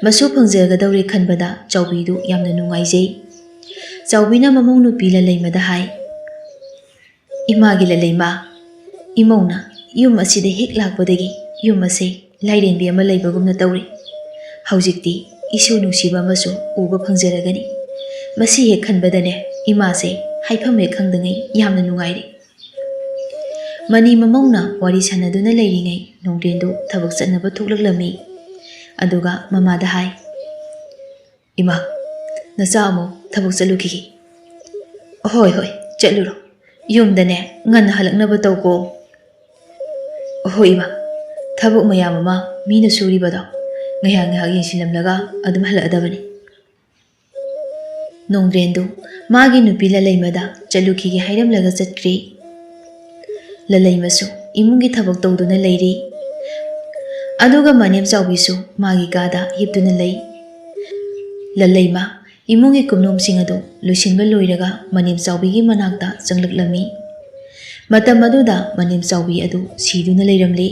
ꯃꯁꯨ ꯐꯪꯖꯒꯗꯧꯔꯦ ꯈꯟꯕꯗ ꯆꯥꯎꯕꯤꯗꯨ ꯌꯥꯝꯅ ꯅꯨꯡꯉꯥꯏꯖꯩ꯫ ꯆꯥꯎꯕꯤꯅ ꯃꯃꯧ ꯅꯨꯄꯤ ꯂꯂꯩꯃꯗ ꯍꯥꯏ, "ꯏꯃꯥꯒꯤ ꯂꯂꯩꯃ, ꯏꯃꯧꯅ ꯌꯨꯝ ꯑꯁꯤꯗ ꯍꯦꯛ ꯂꯥꯛꯄꯗꯒꯤ ꯌꯨꯝ ꯑꯁꯦ ꯂꯥꯏꯔꯦꯝꯕꯤ ꯑꯃ ꯂꯩꯕꯒꯨꯝꯅ ꯇꯧꯔꯦ꯫ ꯍꯧꯖꯤꯛꯇꯤ ꯏꯁꯨ ꯅꯨꯡꯁꯤꯕ ꯑꯃꯁꯨ ꯎꯕ ꯐꯪꯖꯔꯒꯅꯤ꯫ ꯃꯁꯤ ꯍꯦꯛ ꯈꯟꯕꯗꯅꯦ ꯏꯃꯥꯁꯦ ꯍꯥꯏꯐꯝ ꯍꯦꯛ ꯈꯪꯗꯉꯩ ꯌꯥꯝꯅ ꯅꯨꯡꯉꯥꯏꯔꯦ"꯫ ꯃꯅꯤ ꯃꯃꯧꯅ ꯋꯥꯔꯤ ꯁꯥꯟꯅꯗꯨꯅ ꯂꯩꯔꯤꯉꯩ ꯅꯣꯡꯗ꯭ꯔꯦꯟꯗꯨ ꯊꯕꯛ ꯆꯠꯅꯕ ꯊꯣꯛꯂꯛꯂꯝꯃꯤ꯫ ꯑꯗꯨꯒ ꯃꯃꯥꯗ ꯍꯥꯏ, "ꯏꯃꯥ, ꯅꯆꯥ ꯑꯃꯨꯛ ꯊꯕꯛ ꯆꯠꯂꯨꯈꯤꯒꯦ"꯫ "ꯍꯣꯏ, ꯍꯣꯏ, ꯆꯠꯂꯨꯔꯣ꯫ ꯌꯨꯝꯗꯅꯦ ꯉꯟꯅ ꯍꯜꯂꯛꯅꯕ ꯇꯧꯀꯣ"꯫ "ꯍꯣꯏ ꯏꯃꯥ, ꯊꯕꯛ ꯃꯌꯥꯝ ꯑꯃ ꯃꯤꯅ ꯁꯨꯔꯤꯕꯗꯣ ꯉꯥꯏꯍꯥꯛ ꯉꯥꯏꯍꯥꯛ ꯌꯦꯡꯁꯤꯜꯂꯝꯂꯒ ꯑꯗꯨꯝ ꯍꯜꯂꯛꯑꯗꯕꯅꯤ"꯫ ꯅꯣꯡꯗ꯭ꯔꯦꯟꯗꯨ ꯃꯥꯒꯤ ꯅꯨꯄꯤ ꯂꯂꯩꯃꯗ ꯆꯠꯂꯨꯈꯤꯒꯦ ꯍꯥꯏꯔꯝꯂꯒ ꯆꯠꯈ꯭ꯔꯦ꯫ ꯂꯂꯩꯃꯁꯨ ꯏꯃꯨꯡꯒꯤ ꯊꯕꯛ ꯇꯧꯗꯨꯅ ꯂꯩꯔꯤ꯫ ꯑꯗꯨꯒ ꯃꯅꯦꯝ ꯆꯥꯎꯕꯤꯁꯨ ꯃꯥꯒꯤ ꯀꯥꯗ ꯍꯤꯞꯇꯨꯅ ꯂꯩ꯫ ꯂꯂꯩꯃ ꯏꯃꯨꯡꯒꯤ ꯀꯨꯞꯅꯣꯝꯁꯤꯡ ꯑꯗꯨ ꯂꯣꯏꯁꯤꯟꯕ ꯂꯣꯏꯔꯒ ꯃꯅꯦꯝ ꯆꯥꯎꯕꯤꯒꯤ ꯃꯅꯥꯛꯇ ꯆꯪꯂꯛꯂꯝꯃꯤ꯫ ꯃꯇꯝ ꯑꯗꯨꯗ ꯃꯅꯦꯝ ꯆꯥꯎꯕꯤ ꯑꯗꯨ ꯁꯤꯗꯨꯅ ꯂꯩꯔꯝꯂꯤ꯫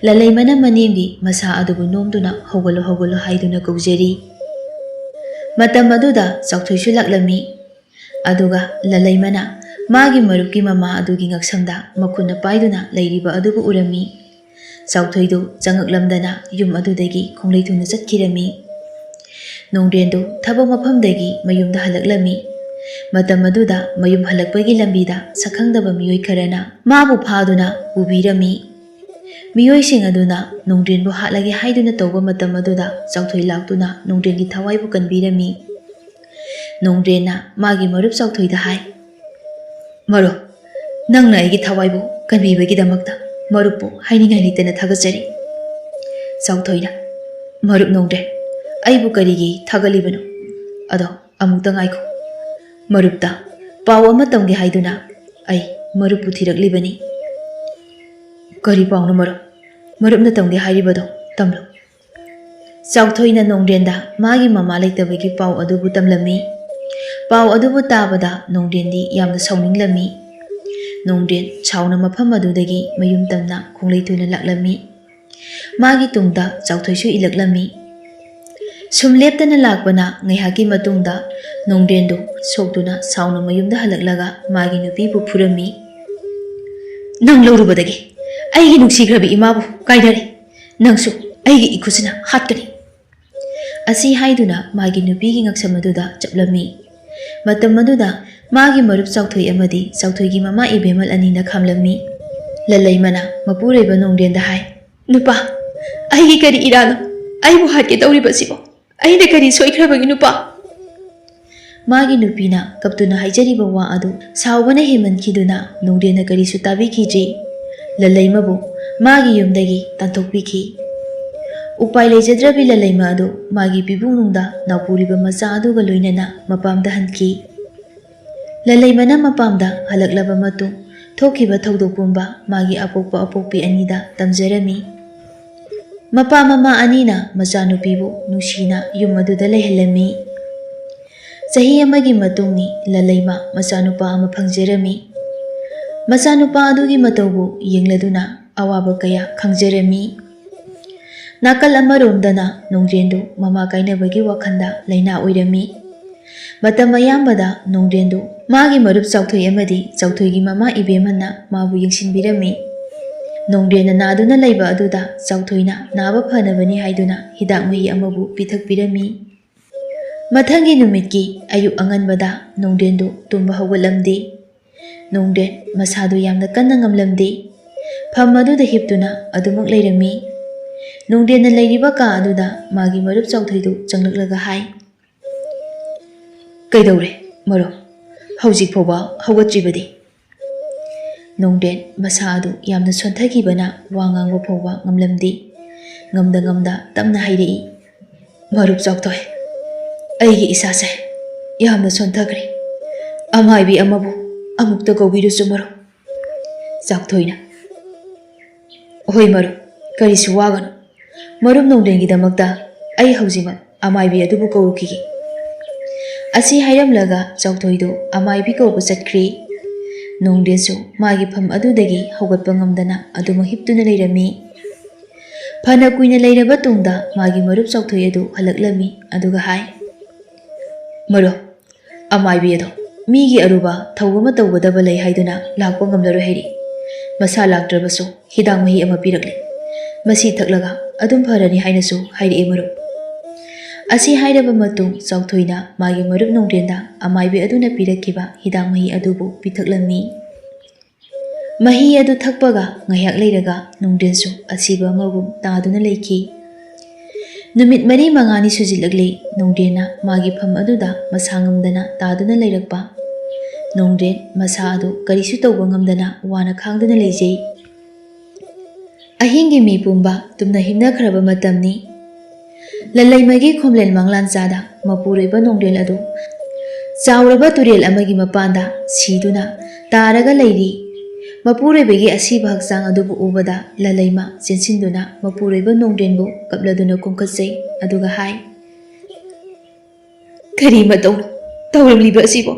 ꯂꯂꯩꯃꯅ ꯃꯅꯦꯝꯒꯤ ꯃꯁꯥ ꯑꯗꯨꯕꯨ ꯅꯣꯝꯗꯨꯅ "ꯍꯧꯒꯠꯂꯣ, ꯍꯧꯒꯠꯂꯣ" ꯍꯥꯏꯗꯨꯅ ꯀꯧꯖꯔꯤ꯫ ꯃꯇꯝ ꯑꯗꯨꯗ ꯆꯥꯎꯊꯣꯏꯁꯨ ꯂꯥꯛꯂꯝꯃꯤ꯫ ꯑꯗꯨꯒ ꯂꯂꯩꯃꯅ ꯃꯥꯒꯤ ꯃꯔꯨꯞꯀꯤ ꯃꯃꯥ ꯑꯗꯨꯒꯤ ꯉꯛꯁꯝꯗ ꯃꯈꯨꯠꯅ ꯄꯥꯏꯗꯨꯅ ꯂꯩꯔꯤꯕ ꯑꯗꯨꯕꯨ ꯎꯔꯝꯃꯤ꯫ ꯆꯥꯎꯊꯣꯏꯗꯨ ꯆꯪꯉꯛꯂꯝꯗꯅ ꯌꯨꯝ ꯑꯗꯨꯗꯒꯤ ꯈꯣꯡꯂꯩ ꯊꯨꯅ ꯆꯠꯈꯤꯔꯝꯃꯤ꯫ ꯅꯣꯡꯗ꯭ꯔꯦꯟꯗꯨ ꯊꯕꯛ ꯃꯐꯝꯗꯒꯤ ꯃꯌꯨꯝꯗ ꯍꯜꯂꯛꯂꯝꯃꯤ꯫ ꯃꯇꯝ ꯑꯗꯨꯗ ꯃꯌꯨꯝ ꯍꯜꯂꯛꯄꯒꯤ ꯂꯝꯕꯤꯗ ꯁꯛꯈꯪꯗꯕ ꯃꯤꯑꯣꯏ ꯈꯔꯅ ꯃꯥꯕꯨ ꯐꯥꯗꯨꯅ ꯄꯨꯕꯤꯔꯝꯃꯤ꯫ ꯃꯤꯑꯣꯏꯁꯤꯡ ꯑꯗꯨꯅ ꯅꯣꯡꯗ꯭ꯔꯦꯟꯕꯨ ꯍꯥꯠꯂꯒꯦ ꯍꯥꯏꯗꯨꯅ ꯇꯧꯕ ꯃꯇꯝ ꯑꯗꯨꯗ ꯆꯥꯎꯊꯣꯏ ꯂꯥꯛꯇꯨꯅ ꯅꯣꯡꯗ꯭ꯔꯦꯟꯒꯤ ꯊꯋꯥꯏꯕꯨ ꯀꯟꯕꯤꯔꯝꯃꯤ꯫ ꯅꯣꯡꯗ꯭ꯔꯦꯟꯅ ꯃꯥꯒꯤ ꯃꯔꯨꯞ ꯆꯥꯎꯊꯣꯏꯗ ꯍꯥꯏ, "ꯃꯔꯨꯞ, ꯅꯪꯅ ꯑꯩꯒꯤ ꯊꯋꯥꯏꯕꯨ ꯀꯟꯕꯤꯕꯒꯤꯗꯃꯛꯇ ꯃꯔꯨꯞꯄꯨ ꯍꯥꯏꯅꯤꯡꯉꯥꯏ ꯂꯩꯇꯅ ꯊꯥꯒꯠꯆꯔꯤ"꯫ ꯆꯥꯎꯊꯣꯏꯅ, "ꯃꯔꯨꯞ ꯅꯣꯡꯗ꯭ꯔꯦꯟ, ꯑꯩꯕꯨ ꯀꯔꯤꯒꯤ ꯊꯥꯒꯠꯂꯤꯕꯅꯣ? ꯑꯗꯣ ꯑꯃꯨꯛꯇ ꯉꯥꯏꯈꯣ꯫ ꯃꯔꯨꯞꯇ ꯄꯥꯎ ꯑꯃ ꯇꯝꯒꯦ ꯍꯥꯏꯗꯨꯅ ꯑꯩ ꯃꯔꯨꯞꯄꯨ ꯊꯤꯔꯛꯂꯤꯕꯅꯤ"꯫ "ꯀꯔꯤ ꯄꯥꯎꯅꯣ ꯃꯔꯨꯞ? ꯃꯔꯨꯞꯅ ꯇꯝꯒꯦ ꯍꯥꯏꯔꯤꯕꯗꯣ ꯇꯝꯂꯣ"꯫ ꯆꯥꯎꯊꯣꯏꯅ ꯅꯣꯡꯗ꯭ꯔꯦꯟꯗ ꯃꯥꯒꯤ ꯃꯃꯥ ꯂꯩꯇꯕꯒꯤ ꯄꯥꯎ ꯑꯗꯨꯕꯨ ꯇꯝꯂꯝꯃꯤ꯫ ꯄꯥꯎ ꯑꯗꯨꯕꯨ ꯇꯥꯕꯗ ꯅꯣꯡꯗ꯭ꯔꯦꯟꯗꯤ ꯌꯥꯝꯅ ꯁꯥꯎꯅꯤꯡꯂꯝꯃꯤ꯫ ꯅꯣꯡꯗ꯭ꯔꯦꯟ ꯁꯥꯎꯅ ꯃꯐꯝ ꯑꯗꯨꯗꯒꯤ ꯃꯌꯨꯝ ꯇꯝꯅ ꯈꯣꯡꯂꯩ ꯊꯨꯅ ꯂꯥꯛꯂꯝꯃꯤ꯫ ꯃꯥꯒꯤ ꯇꯨꯡꯗ ꯆꯥꯎꯊꯣꯏꯁꯨ ꯏꯜꯂꯛꯂꯝꯃꯤ꯫ ꯁꯨꯝ ꯂꯦꯞꯇꯅ ꯂꯥꯛꯄꯅ ꯉꯥꯏꯍꯥꯛꯀꯤ ꯃꯇꯨꯡꯗ ꯅꯣꯡꯗ꯭ꯔꯦꯟꯗꯨ ꯁꯣꯛꯇꯨꯅ ꯁꯥꯎꯅ ꯃꯌꯨꯝꯗ ꯍꯜꯂꯛꯂꯒ ꯃꯥꯒꯤ ꯅꯨꯄꯤꯕꯨ ꯐꯨꯔꯝꯃꯤ꯫ "ꯅꯪ ꯂꯧꯔꯨꯕꯗꯒꯤ ꯑꯩꯒꯤ ꯅꯨꯡꯁꯤꯈ꯭ꯔꯕꯤ ꯏꯃꯥꯕꯨ ꯀꯥꯏꯅꯔꯦ꯫ ꯅꯪꯁꯨ ꯑꯩꯒꯤ ꯏꯈꯨꯠꯁꯤꯅ ꯍꯥꯠꯀꯅꯤ!" ꯑꯁꯤ ꯍꯥꯏꯗꯨꯅ ꯃꯥꯒꯤ ꯅꯨꯄꯤꯒꯤ ꯉꯛꯁꯝ ꯑꯗꯨꯗ ꯆꯞꯂꯝꯃꯤ꯫ ꯃꯇꯝ ꯑꯗꯨꯗ ꯃꯥꯒꯤ ꯃꯔꯨꯞ ꯆꯥꯎꯊꯣꯏ ꯑꯃꯗꯤ ꯆꯥꯎꯊꯣꯏꯒꯤ ꯃꯃꯥ ꯏꯕꯦꯝꯃꯜ ꯑꯅꯤꯅ ꯈꯥꯝꯂꯝꯃꯤ꯫ ꯂꯜꯂꯩꯃꯅ ꯃꯄꯨꯔꯣꯏꯕ ꯅꯣꯡꯗ꯭ꯔꯦꯟꯗ ꯍꯥꯏ, "ꯅꯨꯄꯥ, ꯑꯩꯒꯤ ꯀꯔꯤ ꯏꯔꯥꯜꯅꯣ? ꯑꯩꯕꯨ ꯍꯥꯠꯀꯦ ꯇꯧꯔꯤꯕꯁꯤꯕꯣ? ꯑꯩꯅ ꯀꯔꯤ ꯁꯣꯏꯈ꯭ꯔꯕꯒꯦ, ꯅꯨꯄꯥ?" ꯃꯥꯒꯤ ꯅꯨꯄꯤꯅ ꯀꯞꯇꯨꯅ ꯍꯥꯏꯖꯔꯤꯕ ꯋꯥ ꯑꯗꯨ ꯁꯥꯎꯕꯅ ꯍꯦꯟꯃꯟꯈꯤꯗꯨꯅ ꯅꯣꯡꯗ꯭ꯔꯦꯟꯅ ꯀꯔꯤꯁꯨ ꯇꯥꯕꯤꯈꯤꯗ꯭ꯔꯤ꯫ ꯂꯜꯂꯩꯃꯕꯨ ꯃꯥꯒꯤ ꯌꯨꯝꯗꯒꯤ ꯇꯥꯟꯊꯣꯛꯄꯤꯈꯤ꯫ ꯎꯄꯥꯏ ꯂꯩꯖꯗ꯭ꯔꯕꯤ ꯂꯜꯂꯩꯃ ꯑꯗꯨ ꯃꯥꯒꯤ ꯄꯤꯕꯨꯡꯅꯨꯡꯗ ꯅꯥꯎꯄꯨꯔꯤꯕ ꯃꯆꯥ ꯑꯗꯨꯒ ꯂꯣꯏꯅꯅ ꯃꯄꯥꯝꯗ ꯍꯟꯈꯤ꯫ ꯂꯜꯂꯩꯃꯅ ꯃꯄꯥꯝꯗ ꯍꯜꯂꯛꯂꯕ ꯃꯇꯨꯡ ꯊꯣꯛꯈꯤꯕ ꯊꯧꯗꯣꯛ ꯄꯨꯝꯕ ꯃꯥꯒꯤ ꯑꯄꯣꯛꯄ ꯑꯄꯣꯛꯄꯤ ꯑꯅꯤꯗ ꯇꯝꯖꯔꯝꯃꯤ꯫ ꯃꯄꯥ ꯃꯃꯥ ꯑꯅꯤꯅ ꯃꯆꯥꯅꯨꯄꯤꯕꯨ ꯅꯨꯡꯁꯤꯅ ꯌꯨꯝ ꯑꯗꯨꯗ ꯂꯩꯍꯜꯂꯝꯃꯤ꯫ ꯆꯍꯤ ꯑꯃꯒꯤ ꯃꯇꯨꯡꯅꯤ ꯂꯜꯂꯩꯃ ꯃꯆꯥꯅꯨꯄꯥ ꯑꯃ ꯐꯪꯖꯔꯝꯃꯤ꯫ ꯃꯆꯥꯅꯨꯄꯥ ꯑꯗꯨꯒꯤ ꯃꯇꯧꯕꯨ ꯌꯦꯡꯂꯗꯨꯅ ꯑꯋꯥꯕ ꯀꯌꯥ ꯈꯪꯖꯔꯝꯃꯤ꯫ ꯅꯥꯀꯜ ꯑꯃꯔꯣꯝꯗꯅ ꯅꯣꯡꯗ꯭ꯔꯦꯟꯗꯨ ꯃꯃꯥ ꯀꯥꯏꯅꯕꯒꯤ ꯋꯥꯈꯜꯗ ꯂꯥꯏꯅꯥ ꯑꯣꯏꯔꯝꯃꯤ꯫ ꯃꯇꯝ ꯑꯌꯥꯝꯕꯗ ꯅꯣꯡꯗ꯭ꯔꯦꯟꯗꯨ ꯃꯥꯒꯤ ꯃꯔꯨꯞ ꯆꯥꯎꯊꯣꯏ ꯑꯃꯗꯤ ꯆꯥꯎꯊꯣꯏꯒꯤ ꯃꯃꯥ ꯏꯕꯦꯝꯍꯟꯅ ꯃꯥꯕꯨ ꯌꯦꯡꯁꯤꯟꯕꯤꯔꯝꯃꯤ꯫ ꯅꯣꯡꯗ꯭ꯔꯦꯟꯅ ꯅꯥꯗꯨꯅ ꯂꯩꯕ ꯑꯗꯨꯗ ꯆꯥꯎꯊꯣꯏꯅ ꯅꯥꯕ ꯐꯅꯕꯅꯤ ꯍꯥꯏꯗꯨꯅ ꯍꯤꯗꯥꯛ ꯃꯍꯤ ꯑꯃꯕꯨ ꯄꯤꯊꯛꯄꯤꯔꯝꯃꯤ꯫ ꯃꯊꯪꯒꯤ ꯅꯨꯃꯤꯠꯀꯤ ꯑꯌꯨꯛ ꯑꯉꯟꯕꯗ ꯅꯣꯡꯗ꯭ꯔꯦꯟꯗꯨ ꯇꯨꯝꯕ ꯍꯧꯒꯠꯂꯝꯗꯦ꯫ ꯅꯣꯡꯗ꯭ꯔꯦꯟ ꯃꯁꯥꯗꯨ ꯌꯥꯝꯅ ꯀꯟꯅ ꯉꯝꯂꯝꯗꯦ꯫ ꯐꯝ ꯑꯗꯨꯗ ꯍꯤꯞꯇꯨꯅ ꯑꯗꯨꯃꯛ ꯂꯩꯔꯝꯃꯤ꯫ ꯅꯣꯡꯗ꯭ꯔꯦꯟꯅ ꯂꯩꯔꯤꯕ ꯀꯥ ꯑꯗꯨꯗ ꯃꯥꯒꯤ ꯃꯔꯨꯞ ꯆꯥꯎꯊꯣꯏꯗꯨ ꯆꯪꯂꯛꯂꯒ ꯍꯥꯏ, "ꯀꯩꯗꯧꯔꯦ ꯃꯔꯨꯞ? ꯍꯧꯖꯤꯛ ꯐꯥꯎꯕ ꯍꯧꯒꯠꯇ꯭ꯔꯤꯕꯗꯤ?" ꯅꯣꯡꯗ꯭ꯔꯦꯟ ꯃꯁꯥ ꯑꯗꯨ ꯌꯥꯝꯅ ꯁꯣꯟꯊꯈꯤꯕꯅ ꯋꯥ ꯉꯥꯡꯕ ꯐꯥꯎꯕ ꯉꯝꯂꯝꯗꯦ꯫ ꯉꯝꯗ ꯉꯝꯗ ꯇꯞꯅ ꯍꯥꯏꯔꯛꯏ, "ꯃꯔꯨꯞ ꯆꯥꯎꯊꯣꯏ, ꯑꯩꯒꯤ ꯏꯁꯥꯁꯦ ꯌꯥꯝꯅ ꯁꯣꯟꯊꯈ꯭ꯔꯦ꯫ ꯑꯃꯥꯏꯕꯤ ꯑꯃꯕꯨ ꯑꯃꯨꯛꯇ ꯀꯧꯕꯤꯔꯨꯁꯨ ꯃꯔꯨꯞ꯫" ꯆꯥꯎꯊꯣꯏꯅ, "ꯍꯣꯏ ꯃꯔꯨꯞ, ꯀꯔꯤꯁꯨ ꯋꯥꯒꯅꯨ꯫ ꯃꯔꯨꯞ ꯅꯣꯡꯗ꯭ꯔꯦꯟꯒꯤꯗꯃꯛꯇ ꯑꯩ ꯍꯧꯖꯤꯛꯃꯛ ꯑꯃꯥꯏꯕꯤ ꯑꯗꯨꯕꯨ ꯀꯧꯔꯨꯈꯤꯒꯦ꯫ ꯑꯁꯤ ꯍꯥꯏꯔꯝꯂꯒ ꯆꯥꯎꯊꯣꯏꯗꯨ ꯑꯃꯥꯏꯕꯤ ꯀꯧꯕ ꯆꯠꯈ꯭ꯔꯦ꯫ ꯅꯣꯡꯗꯦꯟꯁꯨ ꯃꯥꯒꯤ ꯐꯝ ꯑꯗꯨꯗꯒꯤ ꯍꯧꯒꯠꯄ ꯉꯝꯗꯅ ꯑꯗꯨꯃꯛ ꯍꯤꯞꯇꯨꯅ ꯂꯩꯔꯝꯃꯤ꯫ ꯐꯅ ꯀꯨꯏꯅ ꯂꯩꯔꯕ ꯇꯨꯡꯗ ꯃꯥꯒꯤ ꯃꯔꯨꯞ ꯆꯥꯎꯊꯣꯏ ꯑꯗꯨ ꯍꯜꯂꯛꯂꯝꯃꯤ, ꯑꯗꯨꯒ ꯍꯥꯏ, "ꯃꯔꯨꯞ, ꯑꯃꯥꯏꯕꯤ ꯑꯗꯣ ꯃꯤꯒꯤ ꯑꯔꯨꯕ ꯊꯧ ꯑꯃ ꯇꯧꯒꯗꯕ ꯂꯩ ꯍꯥꯏꯗꯨꯅ ꯂꯥꯛꯄ ꯉꯝꯂꯔꯣꯏ ꯍꯥꯏꯔꯤ꯫ ꯃꯁꯥ ꯂꯥꯛꯇ꯭ꯔꯕꯁꯨ ꯍꯤꯗꯥꯛ ꯃꯍꯤ ꯑꯃ ꯄꯤꯔꯛꯂꯦ꯫ ꯃꯁꯤ ꯊꯛꯂꯒ ꯑꯗꯨꯝ ꯐꯔꯅꯤ ꯍꯥꯏꯅꯁꯨ ꯍꯥꯏꯔꯛꯑꯦ ꯃꯔꯨꯞ꯫" ꯑꯁꯤ ꯍꯥꯏꯔꯕ ꯃꯇꯨꯡ ꯆꯥꯎꯊꯣꯏꯅ ꯃꯥꯒꯤ ꯃꯔꯨꯞ ꯅꯣꯡꯗꯦꯟꯗ ꯑꯃꯥꯏꯕꯤ ꯑꯗꯨꯅ ꯄꯤꯔꯛꯈꯤꯕ ꯍꯤꯗꯥꯛ ꯃꯍꯤ ꯑꯗꯨꯕꯨ ꯄꯤꯊꯛꯂꯝꯃꯤ꯫ ꯃꯍꯤ ꯑꯗꯨ ꯊꯛꯄꯒ ꯉꯥꯏꯍꯥꯛ ꯂꯩꯔꯒ ꯅꯣꯡꯗꯦꯟꯁꯨ ꯑꯁꯤꯕ ꯑꯃꯒꯨꯝ ꯇꯥꯗꯨꯅ ꯂꯩꯈꯤ꯫ ꯅꯨꯃꯤꯠ ꯃꯔꯤ ꯃꯉꯥꯅꯤ ꯁꯨꯖꯤꯜꯂꯛꯂꯦ꯫ ꯅꯣꯡꯗꯦꯟꯅ ꯃꯥꯒꯤ ꯐꯝ ꯑꯗꯨꯗ ꯃꯁꯥ ꯉꯝꯗꯅ ꯇꯥꯗꯨꯅ ꯂꯩꯔꯛꯄ꯫ ꯅꯣꯡꯗꯦꯟ ꯃꯁꯥ ꯑꯗꯨ ꯀꯔꯤꯁꯨ ꯇꯧꯕ ꯉꯝꯗꯅ ꯋꯥꯅ ꯈꯥꯡꯗꯨꯅ ꯂꯩꯖꯩ꯫ ꯑꯍꯤꯡꯒꯤ ꯃꯤ ꯄꯨꯝꯕ ꯇꯨꯝꯅ ꯍꯤꯞꯅꯈ꯭ꯔꯕ ꯃꯇꯝꯅꯤ꯫ ꯂꯜꯂꯩꯃꯒꯤ ꯈꯣꯝꯂꯦꯟ ꯃꯪꯂꯥꯟ ꯆꯥꯗ ꯃꯄꯨꯔꯣꯏꯕ ꯅꯣꯡꯗꯦꯟ ꯑꯗꯨ ꯆꯥꯎꯔꯕ ꯇꯨꯔꯦꯜ ꯑꯃꯒꯤ ꯃꯄꯥꯟꯗ ꯁꯤꯗꯨꯅ ꯇꯥꯔꯒ ꯂꯩꯔꯤ꯫ ꯃꯄꯨꯔꯣꯏꯕꯒꯤ ꯑꯁꯤꯕ ꯍꯛꯆꯥꯡ ꯑꯗꯨꯕꯨ ꯎꯕꯗ ꯂꯜꯂꯩꯃ ꯆꯦꯟꯁꯤꯟꯗꯨꯅ ꯃꯄꯨꯔꯣꯏꯕ ꯅꯣꯡꯗꯦꯟꯕꯨ ꯀꯞꯂꯗꯨꯅ ꯀꯨꯝꯈꯠꯆꯩ, ꯑꯗꯨꯒ ꯍꯥꯏ, "ꯀꯔꯤ ꯃꯇꯧꯅꯣ ꯇꯧꯔꯝꯂꯤꯕ ꯑꯁꯤꯕꯣ?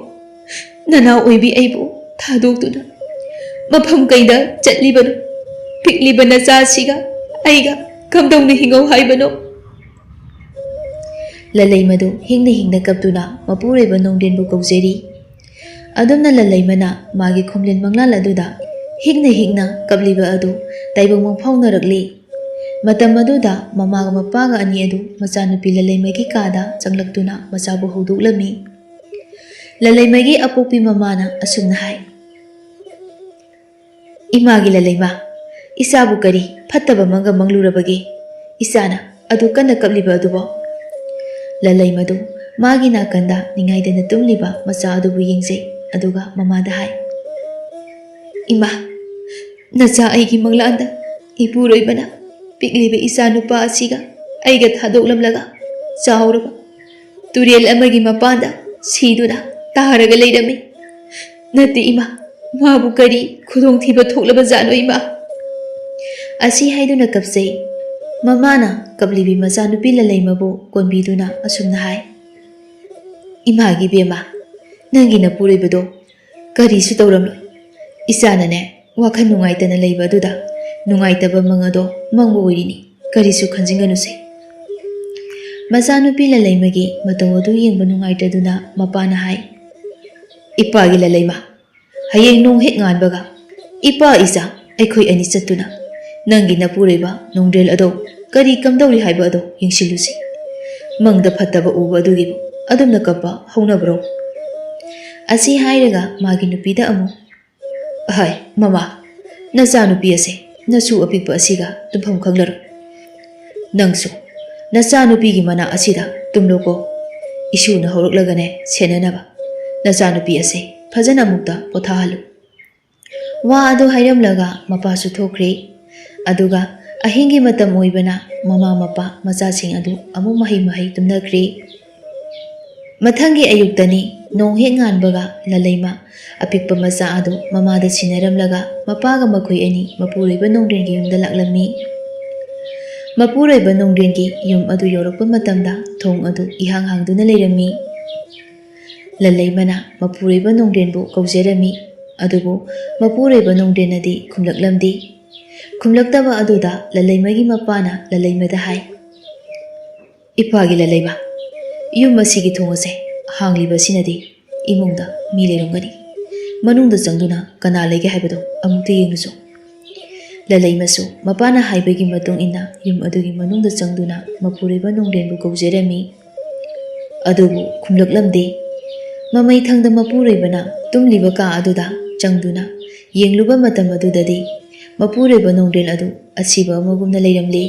ꯅꯅꯥꯎ ꯑꯣꯏꯕꯤ ꯑꯩꯕꯨ ꯊꯥꯗꯣꯛꯇꯨꯅ ꯃꯐꯝ ꯀꯩꯗ ꯆꯠꯂꯤꯕꯅꯣ? ꯄꯤꯛꯂꯤꯕ ꯅꯆꯥꯁꯤꯒ ꯑꯩꯒ ꯀꯝꯗꯧꯅ ꯍꯤꯡꯉꯧ ꯍꯥꯏꯕꯅꯣ?" ꯂꯜꯂꯩꯃꯗꯨ ꯍꯤꯡꯅ ꯍꯤꯡꯅ ꯀꯞꯇꯨꯅ ꯃꯄꯨꯔꯣꯏꯕ ꯅꯣꯡꯗꯦꯟꯕꯨ ꯀꯧꯖꯔꯤ꯫ ꯑꯗꯨꯝꯅ ꯂꯜꯂꯩꯃꯅ ꯃꯥꯒꯤ ꯈꯣꯝꯂꯦꯟ ꯃꯪꯂꯥꯟ ꯑꯗꯨꯗ ꯍꯤꯡꯅ ꯍꯤꯡꯅ ꯀꯞꯂꯤꯕ ꯑꯗꯨ ꯇꯥꯏꯕꯪ ꯃꯪꯐꯥꯎꯅꯔꯛꯂꯤ꯫ ꯃꯇꯝ ꯑꯗꯨꯗ ꯃꯃꯥꯒ ꯃꯄꯥꯒ ꯑꯅꯤ ꯑꯗꯨ ꯃꯆꯥꯅꯨꯄꯤ ꯂꯜꯂꯩꯃꯒꯤ ꯀꯥꯗ ꯆꯪꯂꯛꯇꯨꯅ ꯃꯆꯥꯕꯨ ꯍꯧꯗꯣꯛꯂꯝꯃꯤ꯫ ꯂꯜꯂꯩꯃꯒꯤ ꯑꯄꯣꯛꯄꯤ ꯃꯃꯥꯅ ꯑꯁꯨꯝꯅ ꯍꯥꯏ, "ꯏꯃꯥꯒꯤ ꯂꯜꯂꯩꯃ, ꯏꯆꯥꯕꯨ ꯀꯔꯤ ꯐꯠꯇꯕ ꯃꯪꯒ ꯃꯪꯂꯨꯔꯕꯒꯦ? ꯏꯆꯥꯅ ꯑꯗꯨ ꯀꯟꯅ ꯀꯞꯂꯤꯕ ꯑꯗꯨꯕꯣ?" ꯂꯜꯂꯩꯃꯗꯨ ꯃꯥꯒꯤ ꯅꯥꯀꯟꯗ ꯅꯤꯡꯉꯥꯏꯗꯅ ꯇꯨꯝꯂꯤꯕ ꯃꯆꯥ ꯑꯗꯨꯕꯨ ꯌꯦꯡꯖꯩ, ꯑꯗꯨꯒ ꯃꯃꯥꯗ ꯍꯥꯏ, "ꯏꯃꯥ, ꯅꯆꯥ ꯑꯩꯒꯤ ꯃꯪꯂꯥꯟꯗ ꯏꯄꯨꯔꯣꯏꯕꯅ ꯄꯤꯛꯂꯤꯕ ꯏꯆꯥ ꯅꯨꯄꯥ ꯑꯁꯤꯒ ꯑꯩꯒ ꯊꯥꯗꯣꯛꯂꯝꯂꯒ ꯆꯥꯎꯔꯕ ꯇꯨꯔꯦꯜ ꯑꯃꯒꯤ ꯃꯄꯥꯟꯗ ꯁꯤꯗꯨꯅ ꯇꯥꯔꯒ ꯂꯩꯔꯝꯃꯤ꯫ ꯅꯠꯇꯦ ꯏꯃꯥ, ꯃꯥꯕꯨ ꯀꯔꯤ ꯈꯨꯗꯣꯡꯊꯤꯕ ꯊꯣꯛꯂꯕ ꯖꯥꯠꯅꯣ ꯏꯃꯥ?" ꯑꯁꯤ ꯍꯥꯏꯗꯨꯅ ꯀꯞꯆꯩ꯫ ꯃꯃꯥꯅ ꯀꯞꯂꯤꯕꯤ ꯃꯆꯥꯅꯨꯄꯤ ꯂꯂꯩꯃꯕꯨ ꯀꯣꯟꯕꯤꯗꯨꯅ ꯑꯁꯨꯝꯅ ꯍꯥꯏ, "ꯏꯃꯥꯒꯤ ꯕꯦꯝꯃ, ꯅꯪꯒꯤ ꯅꯄꯨꯔꯣꯏꯕꯗꯣ ꯀꯔꯤꯁꯨ ꯇꯧꯔꯝꯂꯣꯏ꯫ ꯏꯆꯥꯅꯅꯦ ꯋꯥꯈꯜ ꯅꯨꯡꯉꯥꯏꯇꯅ ꯂꯩꯕ ꯑꯗꯨꯗ ꯅꯨꯡꯉꯥꯏꯇꯕ ꯃꯪ ꯑꯗꯣ ꯃꯪꯕ ꯑꯣꯏꯔꯤꯅꯤ꯫ ꯀꯔꯤꯁꯨ ꯈꯟꯖꯤꯟꯒꯅꯨꯁꯦ꯫" ꯃꯆꯥꯅꯨꯄꯤ ꯂꯂꯩꯃꯒꯤ ꯃꯇꯧ ꯑꯗꯨ ꯌꯦꯡꯕ ꯅꯨꯡꯉꯥꯏꯇꯗꯨꯅ ꯃꯄꯥꯅ ꯍꯥꯏ, "ꯏꯄꯥꯒꯤ ꯂꯂꯩꯃ, ꯍꯌꯦꯡ ꯅꯣꯡ ꯍꯦꯛ ꯉꯥꯟꯕꯒ ꯏꯄꯥ ꯏꯆꯥ ꯑꯩꯈꯣꯏ ꯑꯅꯤ ꯆꯠꯇꯨꯅ ꯅꯪꯒꯤ ꯅꯄꯨꯔꯣꯏꯕ ꯅꯣꯡꯗ꯭ꯔꯦꯜ ꯑꯗꯣ ꯀꯔꯤ ꯀꯝꯗꯧꯔꯤ ꯍꯥꯏꯕ ꯑꯗꯣ ꯌꯦꯡꯁꯤꯜꯂꯨꯁꯤ꯫ ꯃꯪꯗ ꯐꯠꯇꯕ ꯎꯕ ꯑꯗꯨꯒꯤꯕꯨ ꯑꯗꯨꯝꯅ ꯀꯞꯄ ꯍꯧꯅꯕ꯭ꯔꯣ?" ꯑꯁꯤ ꯍꯥꯏꯔꯒ ꯃꯥꯒꯤ ꯅꯨꯄꯤꯗ ꯑꯃꯨꯛ, "ꯑꯍꯥꯏ, ꯃꯃꯥ, ꯅꯆꯥꯅꯨꯄꯤ ꯑꯁꯦ ꯅꯁꯨ ꯑꯄꯤꯛꯄ ꯑꯁꯤꯒ ꯇꯨꯝꯐꯝ ꯈꯪꯂꯔꯣꯏ꯫ ꯅꯪꯁꯨ ꯅꯆꯥꯅꯨꯄꯤꯒꯤ ꯃꯅꯥꯛ ꯑꯁꯤꯗ ꯇꯨꯝꯂꯣꯀꯣ꯫ ꯏꯁꯨꯅ ꯍꯧꯔꯛꯂꯒꯅꯦ ꯁꯦꯟꯅꯅꯕ ꯅꯆꯥꯅꯨꯄꯤ ꯑꯁꯦ ꯐꯖꯅ ꯑꯃꯨꯛꯇ ꯄꯣꯊꯥꯍꯜꯂꯨ꯫" ꯋꯥ ꯑꯗꯨ ꯍꯥꯏꯔꯝꯂꯒ ꯃꯄꯥꯁꯨ ꯊꯣꯛꯈ꯭ꯔꯦ꯫ ꯑꯗꯨꯒ ꯑꯍꯤꯡꯒꯤ ꯃꯇꯝ ꯑꯣꯏꯕꯅ ꯃꯃꯥ ꯃꯄꯥ ꯃꯆꯥꯁꯤꯡ ꯑꯗꯨ ꯑꯃꯨꯛ ꯃꯍꯩ ꯃꯍꯩ ꯇꯨꯝꯅꯈ꯭ꯔꯦ꯫ ꯃꯊꯪꯒꯤ ꯑꯌꯨꯛꯇꯅꯤ, ꯅꯣꯡ ꯍꯦꯛ ꯉꯥꯟꯕꯒ ꯂꯂꯩꯃ ꯑꯄꯤꯛꯄ ꯃꯆꯥ ꯑꯗꯨ ꯃꯃꯥꯗ ꯁꯤꯟꯅꯔꯝꯂꯒ ꯃꯄꯥꯒ ꯃꯈꯣꯏ ꯑꯅꯤ ꯃꯄꯨꯔꯣꯏꯕ ꯅꯣꯡꯗ꯭ꯔꯦꯟꯒꯤ ꯌꯨꯝꯗ ꯂꯥꯛꯂꯝꯃꯤ꯫ ꯃꯄꯨꯔꯣꯏꯕ ꯅꯣꯡꯗ꯭ꯔꯦꯟꯒꯤ ꯌꯨꯝ ꯑꯗꯨ ꯌꯧꯔꯛꯄ ꯃꯇꯝꯗ ꯊꯣꯡ ꯑꯗꯨ ꯏꯍꯥꯡ ꯍꯥꯡꯗꯨꯅ ꯂꯩꯔꯝꯃꯤ꯫ ꯂꯂꯩꯃꯅ ꯃꯄꯨꯔꯣꯏꯕ ꯅꯣꯡꯗ꯭ꯔꯦꯟꯕꯨ ꯀꯧꯖꯔꯝꯃꯤ꯫ ꯑꯗꯨꯕꯨ ꯃꯄꯨꯔꯣꯏꯕ ꯅꯣꯡꯗ꯭ꯔꯦꯟꯅꯗꯤ ꯈꯨꯝꯂꯛꯂꯝꯗꯦ꯫ ꯈꯨꯝꯂꯛꯇꯕ ꯑꯗꯨꯗ ꯂꯂꯩꯃꯒꯤ ꯃꯄꯥꯅ ꯂꯂꯩꯃꯗ ꯍꯥꯏ, "ꯏꯄꯥꯒꯤ ꯂꯂꯩꯃ, ꯌꯨꯝ ꯑꯁꯤꯒꯤ ꯊꯣꯡ ꯑꯁꯦ ꯍꯥꯡꯂꯤꯕ ꯑꯁꯤꯅꯗꯤ ꯏꯃꯨꯡꯗ ꯃꯤ ꯂꯩꯔꯝꯒꯅꯤ꯫ ꯃꯅꯨꯡꯗ ꯆꯪꯗꯨꯅ ꯀꯅꯥ ꯂꯩꯒꯦ ꯍꯥꯏꯕꯗꯣ ꯑꯃꯨꯛꯇ ꯌꯦꯡꯂꯨꯆꯣ꯫" ꯂꯂꯩꯃꯁꯨ ꯃꯄꯥꯅ ꯍꯥꯏꯕꯒꯤ ꯃꯇꯨꯡ ꯏꯟꯅ ꯌꯨꯝ ꯑꯗꯨꯒꯤ ꯃꯅꯨꯡꯗ ꯆꯪꯗꯨꯅ ꯃꯄꯨꯔꯣꯏꯕ ꯅꯣꯡꯗ꯭ꯔꯦꯟꯕꯨ ꯀꯧꯖꯔꯝꯃꯤ꯫ ꯑꯗꯨꯕꯨ ꯈꯨꯝꯂꯛꯂꯝꯗꯦ꯫ ꯃꯃꯩ ꯊꯪꯗ ꯃꯄꯨꯔꯣꯏꯕꯅ ꯇꯨꯝꯂꯤꯕ ꯀꯥ ꯑꯗꯨꯗ ꯆꯪꯗꯨꯅ ꯌꯦꯡꯂꯨꯕ ꯃꯇꯝ ꯑꯗꯨꯗꯗꯤ ꯃꯄꯨꯔꯣꯏꯕ ꯅꯣꯡꯗ꯭ꯔꯦꯟ ꯑꯗꯨ ꯑꯁꯤꯕ ꯑꯃꯒꯨꯝꯅ ꯂꯩꯔꯝꯂꯤ꯫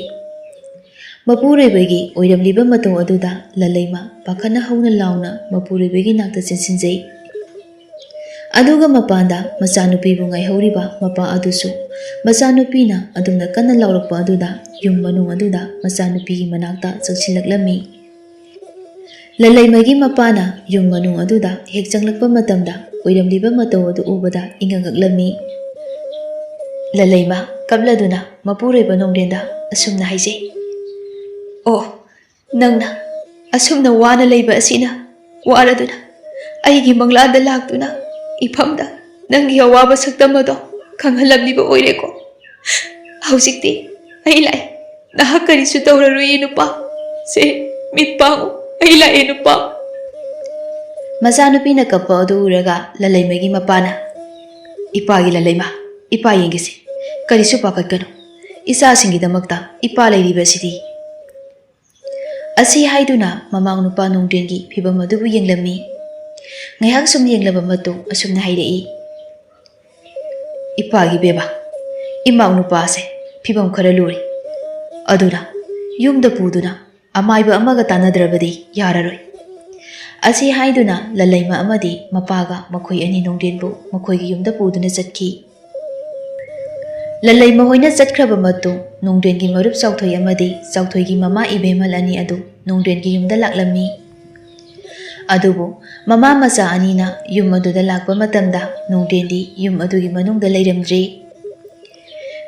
ꯃꯄꯨꯔꯣꯏꯕꯒꯤ ꯑꯣꯏꯔꯝꯂꯤꯕ ꯃꯇꯧ ꯑꯗꯨꯗ ꯂꯂꯩꯃ ꯄꯥꯈꯠꯅ ꯍꯧꯅ ꯂꯥꯎꯅ ꯃꯄꯨꯔꯣꯏꯕꯒꯤ ꯅꯥꯛꯇ ꯆꯦꯟꯁꯤꯟꯖꯩ꯫ ꯑꯗꯨꯒ ꯃꯄꯥꯟꯗ ꯃꯆꯥꯅꯨꯄꯤꯕꯨ ꯉꯥꯏꯍꯧꯔꯤꯕ ꯃꯄꯥ ꯑꯗꯨꯁꯨ ꯃꯆꯥꯅꯨꯄꯤꯅ ꯑꯗꯨꯝꯅ ꯀꯟꯅ ꯂꯥꯎꯔꯛꯄ ꯑꯗꯨꯗ ꯌꯨꯝ ꯃꯅꯨꯡ ꯑꯗꯨꯗ ꯃꯆꯥꯅꯨꯄꯤꯒꯤ ꯃꯅꯥꯛꯇ ꯆꯪꯁꯤꯜꯂꯛꯂꯝꯃꯤ꯫ ꯂꯂꯩꯃꯒꯤ ꯃꯄꯥꯅ ꯌꯨꯝ ꯃꯅꯨꯡ ꯑꯗꯨꯗ ꯍꯦꯛ ꯆꯪꯂꯛꯄ ꯃꯇꯝꯗ ꯑꯣꯏꯔꯝꯂꯤꯕ ꯃꯇꯧ ꯑꯗꯨ ꯎꯕꯗ ꯏꯉꯛ ꯉꯛꯂꯝꯃꯤ꯫ ꯂꯂꯩꯃ ꯀꯞꯂꯗꯨꯅ ꯃꯄꯨꯔꯣꯏꯕ ꯅꯣꯡꯗꯦꯟꯗ ꯑꯁꯨꯝꯅ ꯍꯥꯏꯖꯩ, "ꯑꯣ, ꯅꯪꯅ ꯑꯁꯨꯝꯅ ꯋꯥꯅ ꯂꯩꯕ ꯑꯁꯤꯅ ꯋꯥꯔꯗꯨꯅ ꯑꯩꯒꯤ ꯃꯪꯂꯥꯟꯗ ꯂꯥꯛꯇꯨꯅ ꯏꯐꯝꯗ ꯅꯪꯒꯤ ꯑꯋꯥꯕ ꯁꯛꯇꯝ ꯑꯗꯣ ꯈꯪꯍꯜꯂꯝꯂꯤꯕ ꯑꯣꯏꯔꯦꯀꯣ꯫ ꯍꯧꯖꯤꯛꯇꯤ ꯑꯩ ꯂꯥꯛꯑꯦ꯫ ꯅꯍꯥꯛ ꯀꯔꯤꯁꯨ ꯇꯧꯔꯔꯣꯏꯌꯦ ꯅꯨꯄꯥ꯫ ꯁꯦ, ꯃꯤꯠ ꯄꯥꯡꯉꯨ, ꯑꯩ ꯂꯥꯛꯑꯦ ꯅꯨꯄꯥ꯫" ꯃꯆꯥꯅꯨꯄꯤꯅ ꯀꯞꯄ ꯑꯗꯨ ꯎꯔꯒ ꯂꯂꯩꯃꯒꯤ ꯃꯄꯥꯅ, "ꯏꯄꯥꯒꯤ ꯂꯂꯩꯃ, ꯏꯄꯥ ꯌꯦꯡꯒꯦꯁꯦ꯫ ꯀꯔꯤꯁꯨ ꯄꯥꯈꯠꯀꯅꯨ꯫ ꯏꯆꯥꯁꯤꯡꯒꯤꯗꯃꯛꯇ ꯏꯄꯥ ꯂꯩꯔꯤꯕꯁꯤꯗꯤ꯫" ꯑꯁꯤ ꯍꯥꯏꯗꯨꯅ ꯃꯃꯥꯡ ꯅꯨꯄꯥ ꯅꯣꯡꯗ꯭ꯔꯦꯟꯒꯤ ꯐꯤꯕꯝ ꯑꯗꯨꯕꯨ ꯌꯦꯡꯂꯝꯃꯤ꯫ ꯉꯥꯏꯍꯥꯛ ꯁꯨꯝ ꯌꯦꯡꯂꯕ ꯃꯇꯨꯡ ꯑꯁꯨꯝꯅ ꯍꯥꯏꯔꯛꯏ, "ꯏꯄꯥꯒꯤ ꯕꯦꯕꯥ, ꯏꯃꯥꯎ ꯅꯨꯄꯥꯁꯦ ꯐꯤꯕꯝ ꯈꯔ ꯂꯨꯔꯤ꯫ ꯑꯗꯨꯅ ꯌꯨꯝꯗ ꯄꯨꯗꯨꯅ ꯑꯃꯥꯏꯕ ꯑꯃꯒ ꯇꯥꯟꯅꯗ꯭ꯔꯕꯗꯤ ꯌꯥꯔꯔꯣꯏ꯫" ꯑꯁꯤ ꯍꯥꯏꯗꯨꯅ ꯂꯂꯩꯃ ꯑꯃꯗꯤ ꯃꯄꯥꯒ ꯃꯈꯣꯏ ꯑꯅꯤ ꯅꯣꯡꯗ꯭ꯔꯦꯟꯕꯨ ꯃꯈꯣꯏꯒꯤ ꯌꯨꯝꯗ ꯄꯨꯗꯨꯅ ꯆꯠꯈꯤ꯫ ꯂꯂꯩꯃ ꯍꯣꯏꯅ ꯆꯠꯈ꯭ꯔꯕ ꯃꯇꯨꯡ ꯅꯣꯡꯗ꯭ꯔꯦꯟꯒꯤ ꯃꯔꯨꯞ ꯆꯥꯎꯊꯣꯏ ꯑꯃꯗꯤ ꯆꯥꯎꯊꯣꯏꯒꯤ ꯃꯃꯥ ꯏꯕꯦꯝꯃꯜ ꯑꯅꯤ ꯑꯗꯨ ꯅꯣꯡꯗ꯭ꯔꯦꯟꯒꯤ ꯌꯨꯝꯗ ꯂꯥꯛꯂꯝꯃꯤ꯫ ꯑꯗꯨꯕꯨ ꯃꯃꯥ ꯃꯆꯥ ꯑꯅꯤꯅ ꯌꯨꯝ ꯑꯗꯨꯗ ꯂꯥꯛꯄ ꯃꯇꯝꯗ ꯅꯣꯡꯗ꯭ꯔꯦꯟꯗꯤ ꯌꯨꯝ ꯑꯗꯨꯒꯤ ꯃꯅꯨꯡꯗ ꯂꯩꯔꯝꯗ꯭ꯔꯤ꯫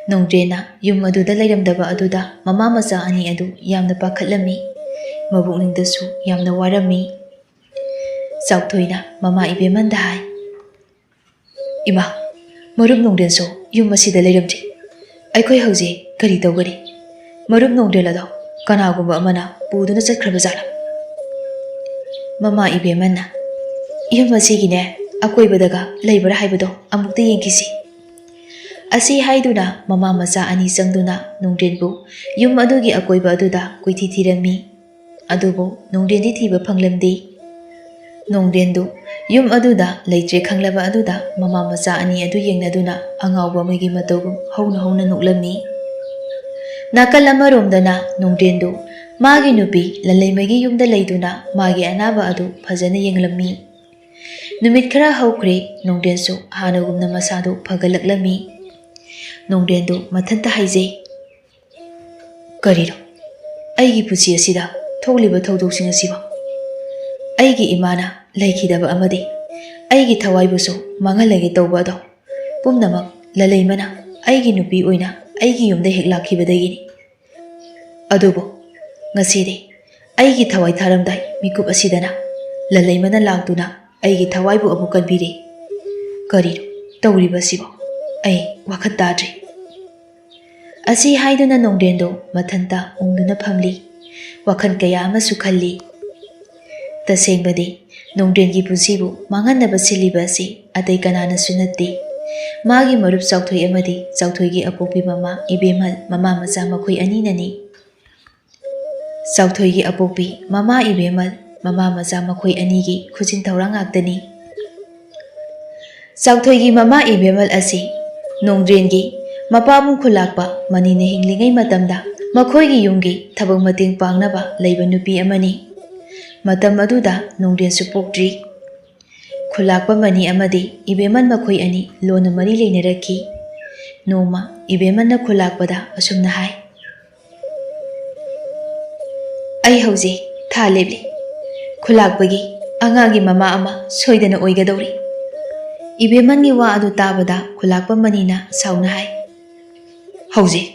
ꯅꯣꯡꯗ꯭ꯔꯦꯟꯅ ꯌꯨꯝ ꯑꯗꯨꯗ ꯂꯩꯔꯝꯗꯕ ꯑꯗꯨꯗ ꯃꯃꯥ ꯃꯆꯥ ꯑꯅꯤ ꯑꯗꯨ ꯌꯥꯝꯅ ꯄꯥꯈꯠꯂꯝꯃꯤ꯫ ꯃꯕꯨꯛꯅꯤꯡꯗꯁꯨ ꯌꯥꯝꯅ ꯋꯥꯔꯝꯃꯤ꯫ ꯆꯥꯎꯊꯣꯏꯅ ꯃꯃꯥ ꯏꯕꯦꯝꯃꯟꯗ ꯍꯥꯏ, "ꯏꯃꯥ, ꯃꯔꯨꯞ ꯅꯣꯡꯗ꯭ꯔꯦꯟꯁꯨ ꯌꯨꯝ ꯑꯁꯤꯗ ꯂꯩꯔꯝꯗ꯭ꯔꯤ꯫ ꯑꯩꯈꯣꯏ ꯍꯧꯖꯤꯛ ꯀꯔꯤ ꯇꯧꯒꯅꯤ? ꯃꯔꯨꯞ ꯅꯣꯡꯗ꯭ꯔꯦꯟ ꯑꯗꯣ ꯀꯅꯥꯒꯨꯝꯕ ꯑꯃꯅ ꯄꯨꯗꯨꯅ ꯆꯠꯈ꯭ꯔꯕ ꯖꯥꯠꯂꯥ?" ꯃꯃꯥ ꯏꯕꯦꯝꯃꯟꯅ, "ꯌꯨꯝ ꯑꯁꯤꯒꯤꯅꯦ ꯑꯀꯣꯏꯕꯗꯒ ꯂꯩꯕ꯭ꯔꯥ ꯍꯥꯏꯕꯗꯣ ꯑꯃꯨꯛꯇ ꯌꯦꯡꯈꯤꯁꯤ꯫" ꯑꯁꯤ ꯍꯥꯏꯗꯨꯅ ꯃꯃꯥ ꯃꯆꯥ ꯑꯅꯤ ꯆꯪꯗꯨꯅ ꯅꯣꯡꯗ꯭ꯔꯦꯟꯕꯨ ꯌꯨꯝ ꯑꯗꯨꯒꯤ ꯑꯀꯣꯏꯕ ꯑꯗꯨꯗ ꯀꯣꯏꯊꯤ ꯊꯤꯔꯝꯃꯤ꯫ ꯑꯗꯨꯕꯨ ꯅꯣꯡꯗ꯭ꯔꯦꯟꯗꯤ ꯊꯤꯕ ꯐꯪꯂꯝꯗꯦ꯫ ꯅꯣꯡꯗ꯭ꯔꯦꯟꯗꯨ ꯌꯨꯝ ꯑꯗꯨꯗ ꯂꯩꯇ꯭ꯔꯦ ꯈꯪꯂꯕ ꯑꯗꯨꯗ ꯃꯃꯥ ꯃꯆꯥ ꯑꯅꯤ ꯑꯗꯨ ꯌꯦꯡꯅꯗꯨꯅ ꯑꯉꯥꯎꯕ ꯑꯃꯒꯤ ꯃꯇꯧꯒꯨꯝ ꯍꯧꯅ ꯍꯧꯅ ꯅꯣꯛꯂꯝꯃꯤ꯫ ꯅꯥꯀꯜ ꯑꯃꯔꯣꯝꯗꯅ ꯅꯣꯡꯗ꯭ꯔꯦꯟꯗꯨ ꯃꯥꯒꯤ ꯅꯨꯄꯤ ꯂꯂꯩꯃꯒꯤ ꯌꯨꯝꯗ ꯂꯩꯗꯨꯅ ꯃꯥꯒꯤ ꯑꯅꯥꯕ ꯑꯗꯨ ꯐꯖꯅ ꯌꯦꯡꯂꯝꯃꯤ꯫ ꯅꯨꯃꯤꯠ ꯈꯔ ꯍꯧꯈ꯭ꯔꯦ, ꯅꯣꯡꯗ꯭ꯔꯦꯟꯁꯨ ꯍꯥꯟꯅꯒꯨꯝꯅ ꯃꯁꯥꯗꯨ ꯐꯒꯠꯂꯛꯂꯝꯃꯤ꯫ ꯅꯣꯡꯗ꯭ꯔꯦꯟꯗꯨ ꯃꯊꯟꯇ ꯍꯥꯏꯖꯩ, "ꯀꯔꯤꯅꯣ ꯑꯩꯒꯤ ꯄꯨꯟꯁꯤ ꯑꯁꯤꯗ ꯊꯣꯛꯂꯤꯕ ꯊꯧꯗꯣꯛꯁꯤꯡ ꯑꯁꯤꯕꯣ? ꯑꯩꯒꯤ ꯏꯃꯥꯅ ꯂꯩꯈꯤꯗꯕ ꯑꯃꯗꯤ ꯑꯩꯒꯤ ꯊꯋꯥꯏꯕꯨꯁꯨ ꯃꯥꯡꯍꯜꯂꯒꯦ ꯇꯧꯕ ꯑꯗꯣ ꯄꯨꯝꯅꯃꯛ ꯂꯂꯩꯃꯅ ꯑꯩꯒꯤ ꯅꯨꯄꯤ ꯑꯣꯏꯅ ꯑꯩꯒꯤ ꯌꯨꯝꯗ ꯍꯦꯛ ꯂꯥꯛꯈꯤꯕꯗꯒꯤꯅꯤ꯫ ꯑꯗꯨꯕꯨ ꯉꯁꯤꯗꯤ ꯑꯩꯒꯤ ꯊꯋꯥꯏ ꯊꯥꯔꯝꯗꯥꯏ ꯃꯤꯀꯨꯞ ꯑꯁꯤꯗꯅ ꯂꯜꯂꯩꯃꯅ ꯂꯥꯛꯇꯨꯅ ꯑꯩꯒꯤ ꯊꯋꯥꯏꯕꯨ ꯑꯃꯨꯛ ꯀꯟꯕꯤꯔꯦ꯫ ꯀꯔꯤꯅꯣ ꯇꯧꯔꯤꯕꯁꯤꯕꯣ? ꯑꯩ ꯋꯥꯈꯜ ꯇꯥꯗ꯭ꯔꯦ꯫ ꯑꯁꯤ ꯍꯥꯏꯗꯨꯅ ꯅꯣꯡꯗ꯭ꯔꯦꯟꯗꯣ ꯃꯊꯟꯇ ꯎꯪꯗꯨꯅ ꯐꯝꯂꯤ꯫ ꯋꯥꯈꯜ ꯀꯌꯥ ꯑꯃꯁꯨ ꯈꯜꯂꯤ꯫ ꯇꯁꯦꯡꯕꯗꯤ ꯅꯣꯡꯗ꯭ꯔꯦꯟꯒꯤ ꯄꯨꯟꯁꯤꯕꯨ ꯃꯥꯡꯍꯟꯅꯕ ꯁꯤꯜꯂꯤꯕ ꯑꯁꯤ ꯑꯇꯩ ꯀꯅꯥꯅꯁꯨ ꯅꯠꯇꯦ꯫ ꯃꯥꯒꯤ ꯃꯔꯨꯞ ꯆꯥꯎꯊꯣꯏ ꯑꯃꯗꯤ ꯆꯥꯎꯊꯣꯏꯒꯤ ꯑꯄꯣꯛꯄꯤ ꯃꯃꯥ ꯏꯕꯦꯝꯍꯜ ꯃꯃꯥ ꯃꯆꯥ ꯃꯈꯣꯏ ꯑꯅꯤꯅꯅꯤ꯫ ꯆꯥꯎꯊꯣꯏꯒꯤ ꯑꯄꯣꯛꯄꯤ ꯃꯃꯥ ꯏꯕꯦꯝꯍꯜ ꯃꯃꯥ ꯃꯆꯥ ꯃꯈꯣꯏ ꯑꯅꯤꯒꯤ ꯈꯨꯖꯤꯟ ꯊꯧꯔꯥꯡ ꯉꯥꯛꯇꯅꯤ꯫ ꯆꯥꯎꯊꯣꯏꯒꯤ ꯃꯃꯥ ꯏꯕꯦꯝꯍꯜ ꯑꯁꯤ ꯅꯣꯡꯗ꯭ꯔꯦꯟꯒꯤ ꯃꯄꯥꯕꯨꯡ ꯈꯨꯂꯥꯛꯄ ꯃꯅꯤꯅ ꯍꯤꯡꯂꯤꯉꯩ ꯃꯇꯝꯗ ꯃꯈꯣꯏꯒꯤ ꯌꯨꯝꯒꯤ ꯊꯕꯛ ꯃꯇꯦꯡ ꯄꯥꯡꯅꯕ ꯂꯩꯕ ꯅꯨꯄꯤ ꯑꯃꯅꯤ꯫ ꯃꯇꯝ ꯑꯗꯨꯗ ꯅꯣꯡꯗ꯭ꯔꯦꯟꯁꯨ ꯄꯣꯛꯇ꯭ꯔꯤ꯫ ꯈꯨꯂꯥꯛꯄ ꯃꯅꯤ ꯑꯃꯗꯤ ꯏꯕꯦꯝꯍꯜ ꯃꯈꯣꯏ ꯑꯅꯤ ꯂꯣꯟꯅ ꯃꯔꯤ ꯂꯩꯅꯔꯛꯈꯤ꯫ ꯅꯣꯡꯃ ꯏꯕꯦꯝꯍꯜꯅ ꯈꯨꯂꯥꯛꯄꯗ ꯑꯁꯨꯝꯅ ꯍꯥꯏ, "ꯑꯩ ꯍꯧꯖꯤꯛ ꯊꯥ ꯂꯦꯞꯂꯤ꯫ ꯈꯨꯂꯥꯛꯄꯒꯤ ꯑꯉꯥꯡꯒꯤ ꯃꯃꯥ ꯑꯃ ꯁꯣꯏꯗꯅ ꯑꯣꯏꯒꯗꯧꯔꯤ꯫" ꯏꯕꯦꯝꯍꯜꯒꯤ ꯋꯥ ꯑꯗꯨ ꯇꯥꯕꯗ ꯈꯨꯂꯥꯛꯄ ꯃꯅꯤꯅ ꯁꯥꯎꯅ ꯍꯥꯏ, "ꯍꯧꯖꯤꯛ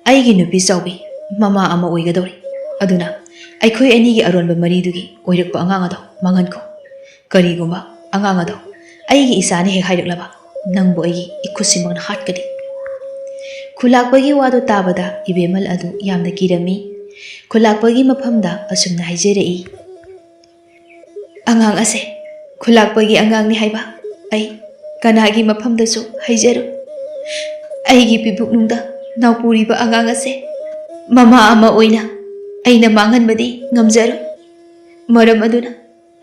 ꯑꯩꯒꯤ ꯅꯨꯄꯤ ꯆꯥꯎꯕꯤ ꯃꯃꯥ ꯑꯃ ꯑꯣꯏꯒꯗꯧꯔꯤ꯫ ꯑꯗꯨꯅ ꯑꯩꯈꯣꯏ ꯑꯅꯤꯒꯤ ꯑꯔꯣꯟꯕ ꯃꯔꯤꯗꯨꯒꯤ ꯑꯣꯏꯔꯛꯄ ꯑꯉꯥꯡ ꯑꯗꯣ ꯃꯥꯡꯍꯟꯈꯣ꯫ ꯀꯔꯤꯒꯨꯝꯕ ꯑꯉꯥꯡ ꯑꯗꯣ ꯑꯩꯒꯤ ꯏꯆꯥꯅ ꯍꯦꯛ ꯍꯥꯏꯔꯛꯂꯕ, ꯅꯪꯕꯨ ꯑꯩꯒꯤ ꯏꯈꯨꯠꯁꯤꯃꯛꯅ ꯍꯥꯠꯀꯅꯤ꯫" ꯈꯨꯂꯥꯛꯄꯒꯤ ꯋꯥꯗꯨ ꯇꯥꯕꯗ ꯏꯕꯦꯝꯍꯜ ꯑꯗꯨ ꯌꯥꯝꯅ ꯀꯤꯔꯝꯃꯤ꯫ ꯈꯨꯂꯥꯛꯄꯒꯤ ꯃꯐꯝꯗ ꯑꯁꯨꯝꯅ ꯍꯥꯏꯖꯔꯛꯏ, "ꯑꯉꯥꯡ ꯑꯁꯦ ꯈꯨꯂꯥꯛꯄꯒꯤ ꯑꯉꯥꯡꯅꯤ ꯍꯥꯏꯕ ꯑꯩ ꯀꯅꯥꯒꯤ ꯃꯐꯝꯗꯁꯨ ꯍꯥꯏꯖꯔꯣꯏ꯫ ꯑꯩꯒꯤ ꯄꯤꯕꯨꯛꯅꯨꯡꯗ ꯅꯥꯎꯄꯨꯔꯤꯕ ꯑꯉꯥꯡ ꯑꯁꯦ ꯃꯃꯥ ꯑꯃ ꯑꯣꯏꯅ ꯑꯩꯅ ꯃꯥꯡꯍꯟꯕꯗꯤ ꯉꯝꯖꯔꯣꯏ꯫ ꯃꯔꯝ ꯑꯗꯨꯅ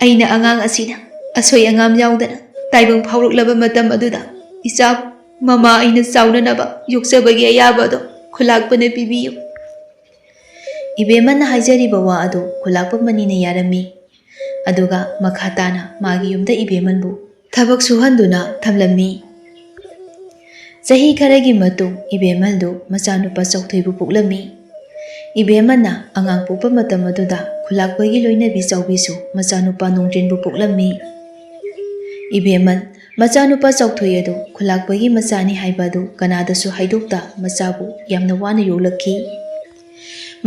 ꯑꯩꯅ ꯑꯉꯥꯡ ꯑꯁꯤꯅ ꯑꯁꯣꯏ ꯑꯉꯥꯝ ꯌꯥꯎꯗꯅ ꯇꯥꯏꯕꯪ ꯐꯥꯎꯔꯛꯂꯕ ꯃꯇꯝ ꯑꯗꯨꯗ ꯏꯆꯥꯕꯨ ꯃꯃꯥ ꯑꯩꯅ ꯆꯥꯎꯅꯅꯕ ꯌꯣꯛꯆꯕꯒꯤ ꯑꯌꯥꯕ ꯑꯗꯣ ꯈꯨꯂꯥꯛꯄꯅ ꯄꯤꯕꯤꯌꯨ꯫" ꯏꯕꯦꯝꯃꯅ ꯍꯥꯏꯖꯔꯤꯕ ꯋꯥ ꯑꯗꯨ ꯈꯨꯂꯥꯛꯄ ꯃꯅꯤꯅ ꯌꯥꯔꯝꯃꯤ꯫ ꯑꯗꯨꯒ ꯃꯈꯥ ꯇꯥꯅ ꯃꯥꯒꯤ ꯌꯨꯝꯗ ꯏꯕꯦꯝꯃꯟꯕꯨ ꯊꯕꯛ ꯁꯨꯍꯟꯗꯨꯅ ꯊꯝꯂꯝꯃꯤ꯫ ꯆꯍꯤ ꯈꯔꯒꯤ ꯃꯇꯨꯡ ꯏꯕꯦꯝꯃꯜꯗꯨ ꯃꯆꯥꯅꯨꯄꯥ ꯆꯥꯎꯊꯣꯏꯕꯨ ꯄꯣꯛꯂꯝꯃꯤ꯫ ꯏꯕꯦꯝꯃꯅ ꯑꯉꯥꯡ ꯄꯣꯛꯄ ꯃꯇꯝ ꯑꯗꯨꯗ ꯈꯨꯂꯥꯛꯄꯒꯤ ꯂꯣꯏꯅꯕꯤ ꯆꯥꯎꯕꯤꯁꯨ ꯃꯆꯥꯅꯨꯄꯥ ꯅꯣꯡꯗ꯭ꯔꯦꯟꯕꯨ ꯄꯣꯛꯂꯝꯃꯤ꯫ ꯏꯕꯦꯝꯃꯜ ꯃꯆꯥꯅꯨꯄꯥ ꯆꯥꯎꯊꯣꯏ ꯑꯗꯨ ꯈꯨꯂꯥꯛꯄꯒꯤ ꯃꯆꯥꯅꯤ ꯍꯥꯏꯕ ꯑꯗꯨ ꯀꯅꯥꯗꯁꯨ ꯍꯥꯏꯗꯣꯛꯇ ꯃꯆꯥꯕꯨ ꯌꯥꯝꯅ ꯋꯥꯅ ꯌꯣꯛꯂꯛꯈꯤ꯫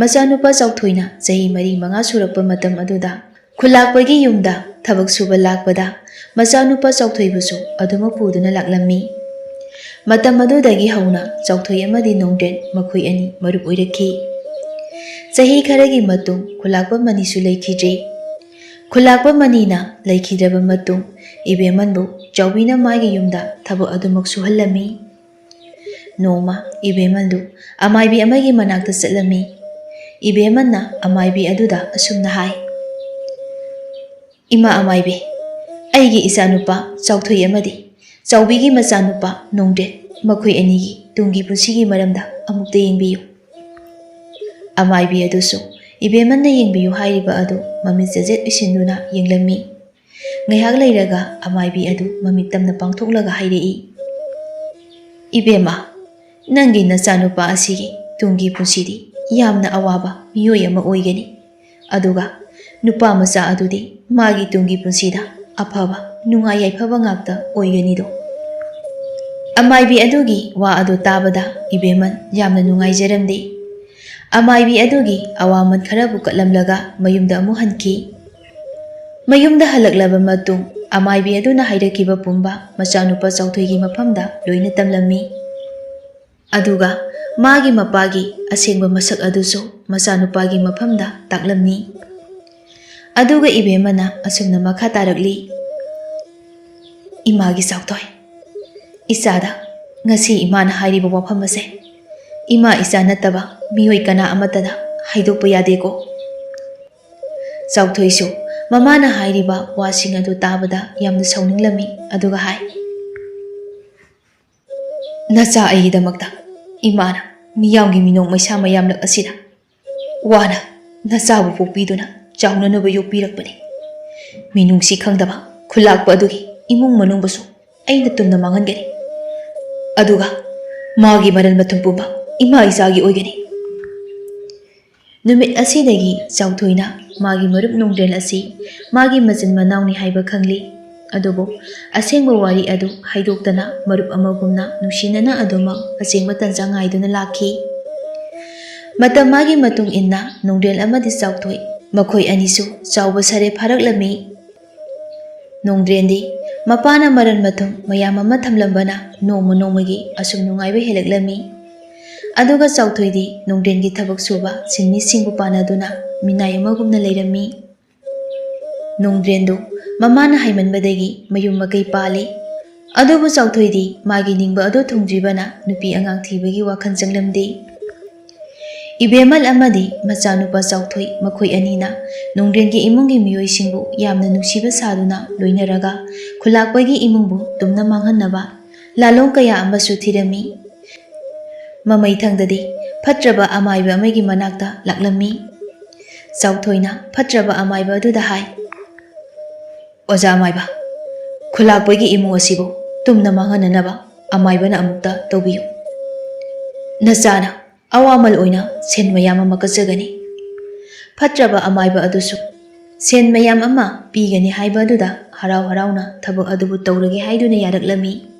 ꯃꯆꯥꯅꯨꯄꯥ ꯆꯥꯎꯊꯣꯏꯅ ꯆꯍꯤ ꯃꯔꯤ ꯃꯉꯥ ꯁꯨꯔꯛꯄ ꯃꯇꯝ ꯑꯗꯨꯗ ꯈꯨꯂꯥꯛꯄꯒꯤ ꯌꯨꯝꯗ ꯊꯕꯛ ꯁꯨꯕ ꯂꯥꯛꯄꯗ ꯃꯆꯥꯅꯨꯄꯥ ꯆꯥꯎꯊꯣꯏꯕꯨꯁꯨ ꯑꯗꯨꯃꯛ ꯄꯨꯗꯨꯅ ꯂꯥꯛꯂꯝꯃꯤ꯫ ꯃꯇꯝ ꯑꯗꯨꯗꯒꯤ ꯍꯧꯅ ꯆꯥꯎꯊꯣꯏ ꯑꯃꯗꯤ ꯅꯣꯡꯗ꯭ꯔꯦꯟ ꯃꯈꯣꯏ ꯑꯅꯤ ꯃꯔꯨꯞ ꯑꯣꯏꯔꯛꯈꯤ꯫ ꯆꯍꯤ ꯈꯔꯒꯤ ꯃꯇꯨꯡ ꯈꯨꯂꯥꯛꯄ ꯃꯅꯤꯁꯨ ꯂꯩꯈꯤꯗ꯭ꯔꯦ꯫ ꯈꯨꯂꯥꯛꯄ ꯃꯅꯤꯅ ꯂꯩꯈꯤꯗ꯭ꯔꯕ ꯃꯇꯨꯡ ꯏꯕꯦꯝꯃꯟꯕꯨ ꯆꯥꯎꯕꯤꯅ ꯃꯥꯒꯤ ꯌꯨꯝꯗ ꯊꯕꯛ ꯑꯗꯨꯃꯛ ꯁꯨꯍꯜꯂꯝꯃꯤ꯫ ꯅꯣꯡꯃ ꯏꯕꯦꯝꯃꯟꯗꯨ ꯑꯃꯥꯏꯕꯤ ꯑꯃꯒꯤ ꯃꯅꯥꯛꯇ ꯆꯠꯂꯝꯃꯤ꯫ ꯏꯕꯦꯝꯃꯟꯅ ꯑꯃꯥꯏꯕꯤ ꯑꯗꯨꯗ ꯑꯁꯨꯝꯅ ꯍꯥꯏ, "ꯏꯃꯥ ꯑꯃꯥꯏꯕꯤ, ꯑꯩꯒꯤ ꯏꯆꯥꯅꯨꯄꯥ ꯆꯥꯎꯊꯣꯏ ꯑꯃꯗꯤ ꯆꯥꯎꯕꯤꯒꯤ ꯃꯆꯥꯅꯨꯄꯥ ꯅꯣꯡꯗ꯭ꯔꯦꯟ, ꯃꯈꯣꯏ ꯑꯅꯤꯒꯤ ꯇꯨꯡꯒꯤ ꯄꯨꯟꯁꯤꯒꯤ ꯃꯔꯝꯗ ꯑꯃꯨꯛꯇ ꯌꯦꯡꯕꯤꯌꯨ"꯫ ꯑꯃꯥꯏꯕꯤ ꯑꯗꯨꯁꯨ ꯏꯕꯦꯝꯃꯟꯅ ꯌꯦꯡꯕꯤꯌꯨ ꯍꯥꯏꯔꯤꯕ ꯑꯗꯨ ꯃꯃꯤꯠ ꯆꯖꯦꯠ ꯎꯏꯁꯤꯟꯗꯨꯅ ꯌꯦꯡꯂꯝꯃꯤ꯫ ꯉꯥꯏꯍꯥꯛ ꯂꯩꯔꯒ ꯑꯃꯥꯏꯕꯤ ꯑꯗꯨ ꯃꯃꯤꯠ ꯇꯝꯅ ꯄꯥꯡꯊꯣꯛꯂꯒ ꯍꯥꯏꯔꯛꯏ, "ꯏꯕꯦꯝꯃ, ꯅꯪꯒꯤ ꯅꯆꯥꯅꯨꯄꯥ ꯑꯁꯤꯒꯤ ꯇꯨꯡꯒꯤ ꯄꯨꯟꯁꯤꯗꯤ ꯌꯥꯝꯅ ꯑꯋꯥꯕ ꯃꯤꯑꯣꯏ ꯑꯃ ꯑꯣꯏꯒꯅꯤ꯫ ꯑꯗꯨꯒ ꯅꯨꯄꯥ ꯃꯆꯥ ꯑꯗꯨꯗꯤ ꯃꯥꯒꯤ ꯇꯨꯡꯒꯤ ꯄꯨꯟꯁꯤꯗ ꯑꯐꯕ, ꯅꯨꯡꯉꯥꯏ ꯌꯥꯏꯐꯕ ꯉꯥꯛꯇ ꯑꯣꯏꯒꯅꯤꯗꯣ"꯫ ꯑꯃꯥꯏꯕꯤ ꯑꯗꯨꯒꯤ ꯋꯥ ꯑꯗꯨ ꯇꯥꯕꯗ ꯏꯕꯦꯝꯃꯟ ꯌꯥꯝꯅ ꯅꯨꯡꯉꯥꯏꯖꯔꯝꯗꯦ꯫ ꯑꯃꯥꯏꯕꯤ ꯑꯗꯨꯒꯤ ꯑꯋꯥꯃꯟ ꯈꯔꯕꯨ ꯀꯠꯂꯝꯂꯒ ꯃꯌꯨꯝꯗ ꯑꯃꯨꯛ ꯍꯟꯈꯤ꯫ ꯃꯌꯨꯝꯗ ꯍꯜꯂꯛꯂꯕ ꯃꯇꯨꯡ ꯑꯃꯥꯏꯕꯤ ꯑꯗꯨꯅ ꯍꯥꯏꯔꯛꯈꯤꯕ ꯄꯨꯝꯕ ꯃꯆꯥꯅꯨꯄꯥ ꯆꯥꯎꯊꯣꯏꯒꯤ ꯃꯐꯝꯗ ꯂꯣꯏꯅ ꯇꯝꯂꯝꯃꯤ꯫ ꯑꯗꯨꯒ ꯃꯥꯒꯤ ꯃꯄꯥꯒꯤ ꯑꯁꯦꯡꯕ ꯃꯁꯛ ꯑꯗꯨꯁꯨ ꯃꯆꯥꯅꯨꯄꯥꯒꯤ ꯃꯐꯝꯗ ꯇꯥꯛꯂꯝꯃꯤ꯫ ꯑꯗꯨꯒ ꯏꯕꯦꯝꯃꯅ ꯑꯁꯨꯝꯅ ꯃꯈꯥ ꯇꯥꯔꯛꯂꯤ, "ꯏꯃꯥꯒꯤ ꯆꯥꯎꯊꯣꯏ, ꯏꯆꯥꯗ ꯉꯁꯤ ꯏꯃꯥꯅ ꯍꯥꯏꯔꯤꯕ ꯋꯥꯐꯝ ꯑꯁꯦ ꯏꯃꯥ ꯏꯆꯥ ꯅꯠꯇꯕ ꯃꯤꯑꯣꯏ ꯀꯅꯥ ꯑꯃꯠꯇꯗ ꯍꯥꯏꯗꯣꯛꯄ ꯌꯥꯗꯦꯀꯣ"꯫ ꯆꯥꯎꯊꯣꯏꯁꯨ ꯃꯃꯥꯅ ꯍꯥꯏꯔꯤꯕ ꯋꯥꯁꯤꯡ ꯑꯗꯨ ꯇꯥꯕꯗ ꯌꯥꯝꯅ ꯁꯥꯎꯅꯤꯡꯂꯝꯃꯤ, ꯑꯗꯨꯒ ꯍꯥꯏ, "ꯅꯆꯥ ꯑꯩꯒꯤꯗꯃꯛꯇ ꯏꯃꯥꯅ ꯃꯤꯌꯥꯝꯒꯤ ꯃꯤꯅꯣꯛ ꯃꯩꯁꯥ ꯃꯌꯥꯝꯂꯛ ꯑꯁꯤꯗ ꯋꯥꯅ ꯅꯆꯥꯕꯨ ꯄꯣꯛꯄꯤꯗꯨꯅ ꯆꯥꯎꯅꯅꯕ ꯌꯣꯛꯄꯤꯔꯛꯄꯅꯤ꯫ ꯃꯤꯅꯨꯡꯁꯤ ꯈꯪꯗꯕ ꯈꯨꯂꯥꯛꯄ ꯑꯗꯨꯒꯤ ꯏꯃꯨꯡ ꯃꯅꯨꯡꯕꯨꯁꯨ ꯑꯩꯅ ꯇꯨꯝꯅ ꯃꯥꯡꯍꯟꯒꯅꯤ꯫ ꯑꯗꯨꯒ ꯃꯥꯒꯤ ꯃꯔꯟ ꯃꯊꯨꯝ ꯄꯨꯝꯕ ꯏꯃꯥ ꯏꯆꯥꯒꯤ ꯑꯣꯏꯒꯅꯤ"꯫ ꯅꯨꯃꯤꯠ ꯑꯁꯤꯗꯒꯤ ꯆꯥꯎꯊꯣꯏꯅ ꯃꯥꯒꯤ ꯃꯔꯨꯞ ꯅꯣꯡꯗ꯭ꯔꯦꯟ ꯑꯁꯤ ꯃꯥꯒꯤ ꯃꯆꯤꯟ ꯃꯅꯥꯎꯅꯤ ꯍꯥꯏꯕ ꯈꯪꯂꯤ꯫ ꯑꯗꯨꯕꯨ ꯑꯁꯦꯡꯕ ꯋꯥꯔꯤ ꯑꯗꯨ ꯍꯥꯏꯗꯣꯛꯇꯅ ꯃꯔꯨꯞ ꯑꯃꯒꯨꯝꯅ ꯅꯨꯡꯁꯤꯅꯅ ꯑꯗꯨꯃꯛ ꯑꯁꯦꯡꯕ ꯇꯟꯖꯥ ꯉꯥꯏꯗꯨꯅ ꯂꯥꯛꯈꯤ꯫ ꯃꯇꯝ ꯃꯥꯒꯤ ꯃꯇꯨꯡ ꯏꯟꯅ ꯅꯣꯡꯗ꯭ꯔꯦꯟ ꯑꯃꯗꯤ ꯆꯥꯎꯊꯣꯏ ꯃꯈꯣꯏ ꯑꯅꯤꯁꯨ ꯆꯥꯎꯕ ꯁꯥꯔꯦ ꯐꯥꯔꯛꯂꯝꯃꯤ꯫ ꯅꯣꯡꯗ꯭ꯔꯦꯟꯗꯤ ꯃꯄꯥꯅ ꯃꯔꯟ ꯃꯊꯨꯝ ꯃꯌꯥꯝ ꯑꯃ ꯊꯝꯂꯝꯕꯅ ꯅꯣꯡꯃ ꯅꯣꯡꯃꯒꯤ ꯑꯁꯨꯝ ꯅꯨꯡꯉꯥꯏꯕ ꯍꯦꯜꯂꯛꯂꯝꯃꯤ꯫ ꯑꯗꯨꯒ ꯆꯥꯎꯊꯣꯏꯗꯤ ꯅꯣꯡꯗ꯭ꯔꯦꯟꯒꯤ ꯊꯕꯛ ꯁꯨꯕ ꯁꯤꯟꯃꯤꯁꯤꯡꯕꯨ ꯄꯥꯟꯅꯗꯨꯅ ꯃꯤꯅꯥꯏ ꯑꯃꯒꯨꯝꯅ ꯂꯩꯔꯝꯃꯤ꯫ ꯅꯣꯡꯗ꯭ꯔꯦꯟꯗꯨ ꯃꯃꯥꯅ ꯍꯥꯏꯃꯟꯕꯗꯒꯤ ꯃꯌꯨꯝ ꯃꯀꯩ ꯄꯥꯜꯂꯤ꯫ ꯑꯗꯨꯕꯨ ꯆꯥꯎꯊꯣꯏꯗꯤ ꯃꯥꯒꯤ ꯅꯤꯡꯕ ꯑꯗꯨ ꯊꯨꯡꯗ꯭ꯔꯤꯕꯅ ꯅꯨꯄꯤ ꯑꯉꯥꯡ ꯊꯤꯕꯒꯤ ꯋꯥꯈꯜ ꯆꯪꯂꯝꯗꯦ꯫ ꯏꯕꯦꯝꯃꯜ ꯑꯃꯗꯤ ꯃꯆꯥꯅꯨꯄꯥ ꯆꯥꯎꯊꯣꯏ ꯃꯈꯣꯏ ꯑꯅꯤꯅ ꯅꯣꯡꯗ꯭ꯔꯦꯟꯒꯤ ꯏꯃꯨꯡꯒꯤ ꯃꯤꯑꯣꯏꯁꯤꯡꯕꯨ ꯌꯥꯝꯅ ꯅꯨꯡꯁꯤꯕ ꯁꯥꯗꯨꯅ ꯂꯣꯏꯅꯔꯒ ꯈꯨꯂꯥꯛꯄꯒꯤ ꯏꯃꯨꯡꯕꯨ ꯇꯨꯝꯅ ꯃꯥꯡꯍꯟꯅꯕ ꯂꯥꯂꯣꯡ ꯀꯌꯥ ꯑꯃꯁꯨ ꯊꯤꯔꯝꯃꯤ꯫ ꯃꯃꯩꯊꯪꯗꯗꯤ ꯐꯠꯇ꯭ꯔꯕ ꯑꯃꯥꯏꯕ ꯑꯃꯒꯤ ꯃꯅꯥꯛꯇ ꯂꯥꯛꯂꯝꯃꯤ꯫ ꯆꯥꯎꯊꯣꯏꯅ ꯐꯠꯇ꯭ꯔꯕ ꯑꯃꯥꯏꯕ ꯑꯗꯨꯗ ꯍꯥꯏ, "ꯑꯣꯖꯥ ꯑꯃꯥꯏꯕ, ꯈꯨꯂꯥꯛꯄꯒꯤ ꯏꯃꯨꯡ ꯑꯁꯤꯕꯨ ꯇꯨꯝꯅ ꯃꯥꯡꯍꯟꯅꯅꯕ ꯑꯃꯥꯏꯕꯅ ꯑꯃꯨꯛꯇ ꯇꯧꯕꯤꯌꯨ꯫ ꯅꯆꯥꯅ ꯑꯋꯥꯃꯜ ꯑꯣꯏꯅ ꯁꯦꯟ ꯃꯌꯥꯝ ꯑꯃ ꯀꯠꯆꯒꯅꯤ꯫" ꯐꯠꯇ꯭ꯔꯕ ꯑꯃꯥꯏꯕ ꯑꯗꯨꯁꯨ ꯁꯦꯟ ꯃꯌꯥꯝ ꯑꯃ ꯄꯤꯒꯅꯤ ꯍꯥꯏꯕ ꯑꯗꯨꯗ ꯍꯔꯥꯎ ꯍꯔꯥꯎꯅ ꯊꯕꯛ ꯑꯗꯨꯕꯨ ꯇꯧꯔꯒꯦ ꯍꯥꯏꯗꯨꯅ ꯌꯥꯔꯛꯂꯝꯃꯤ꯫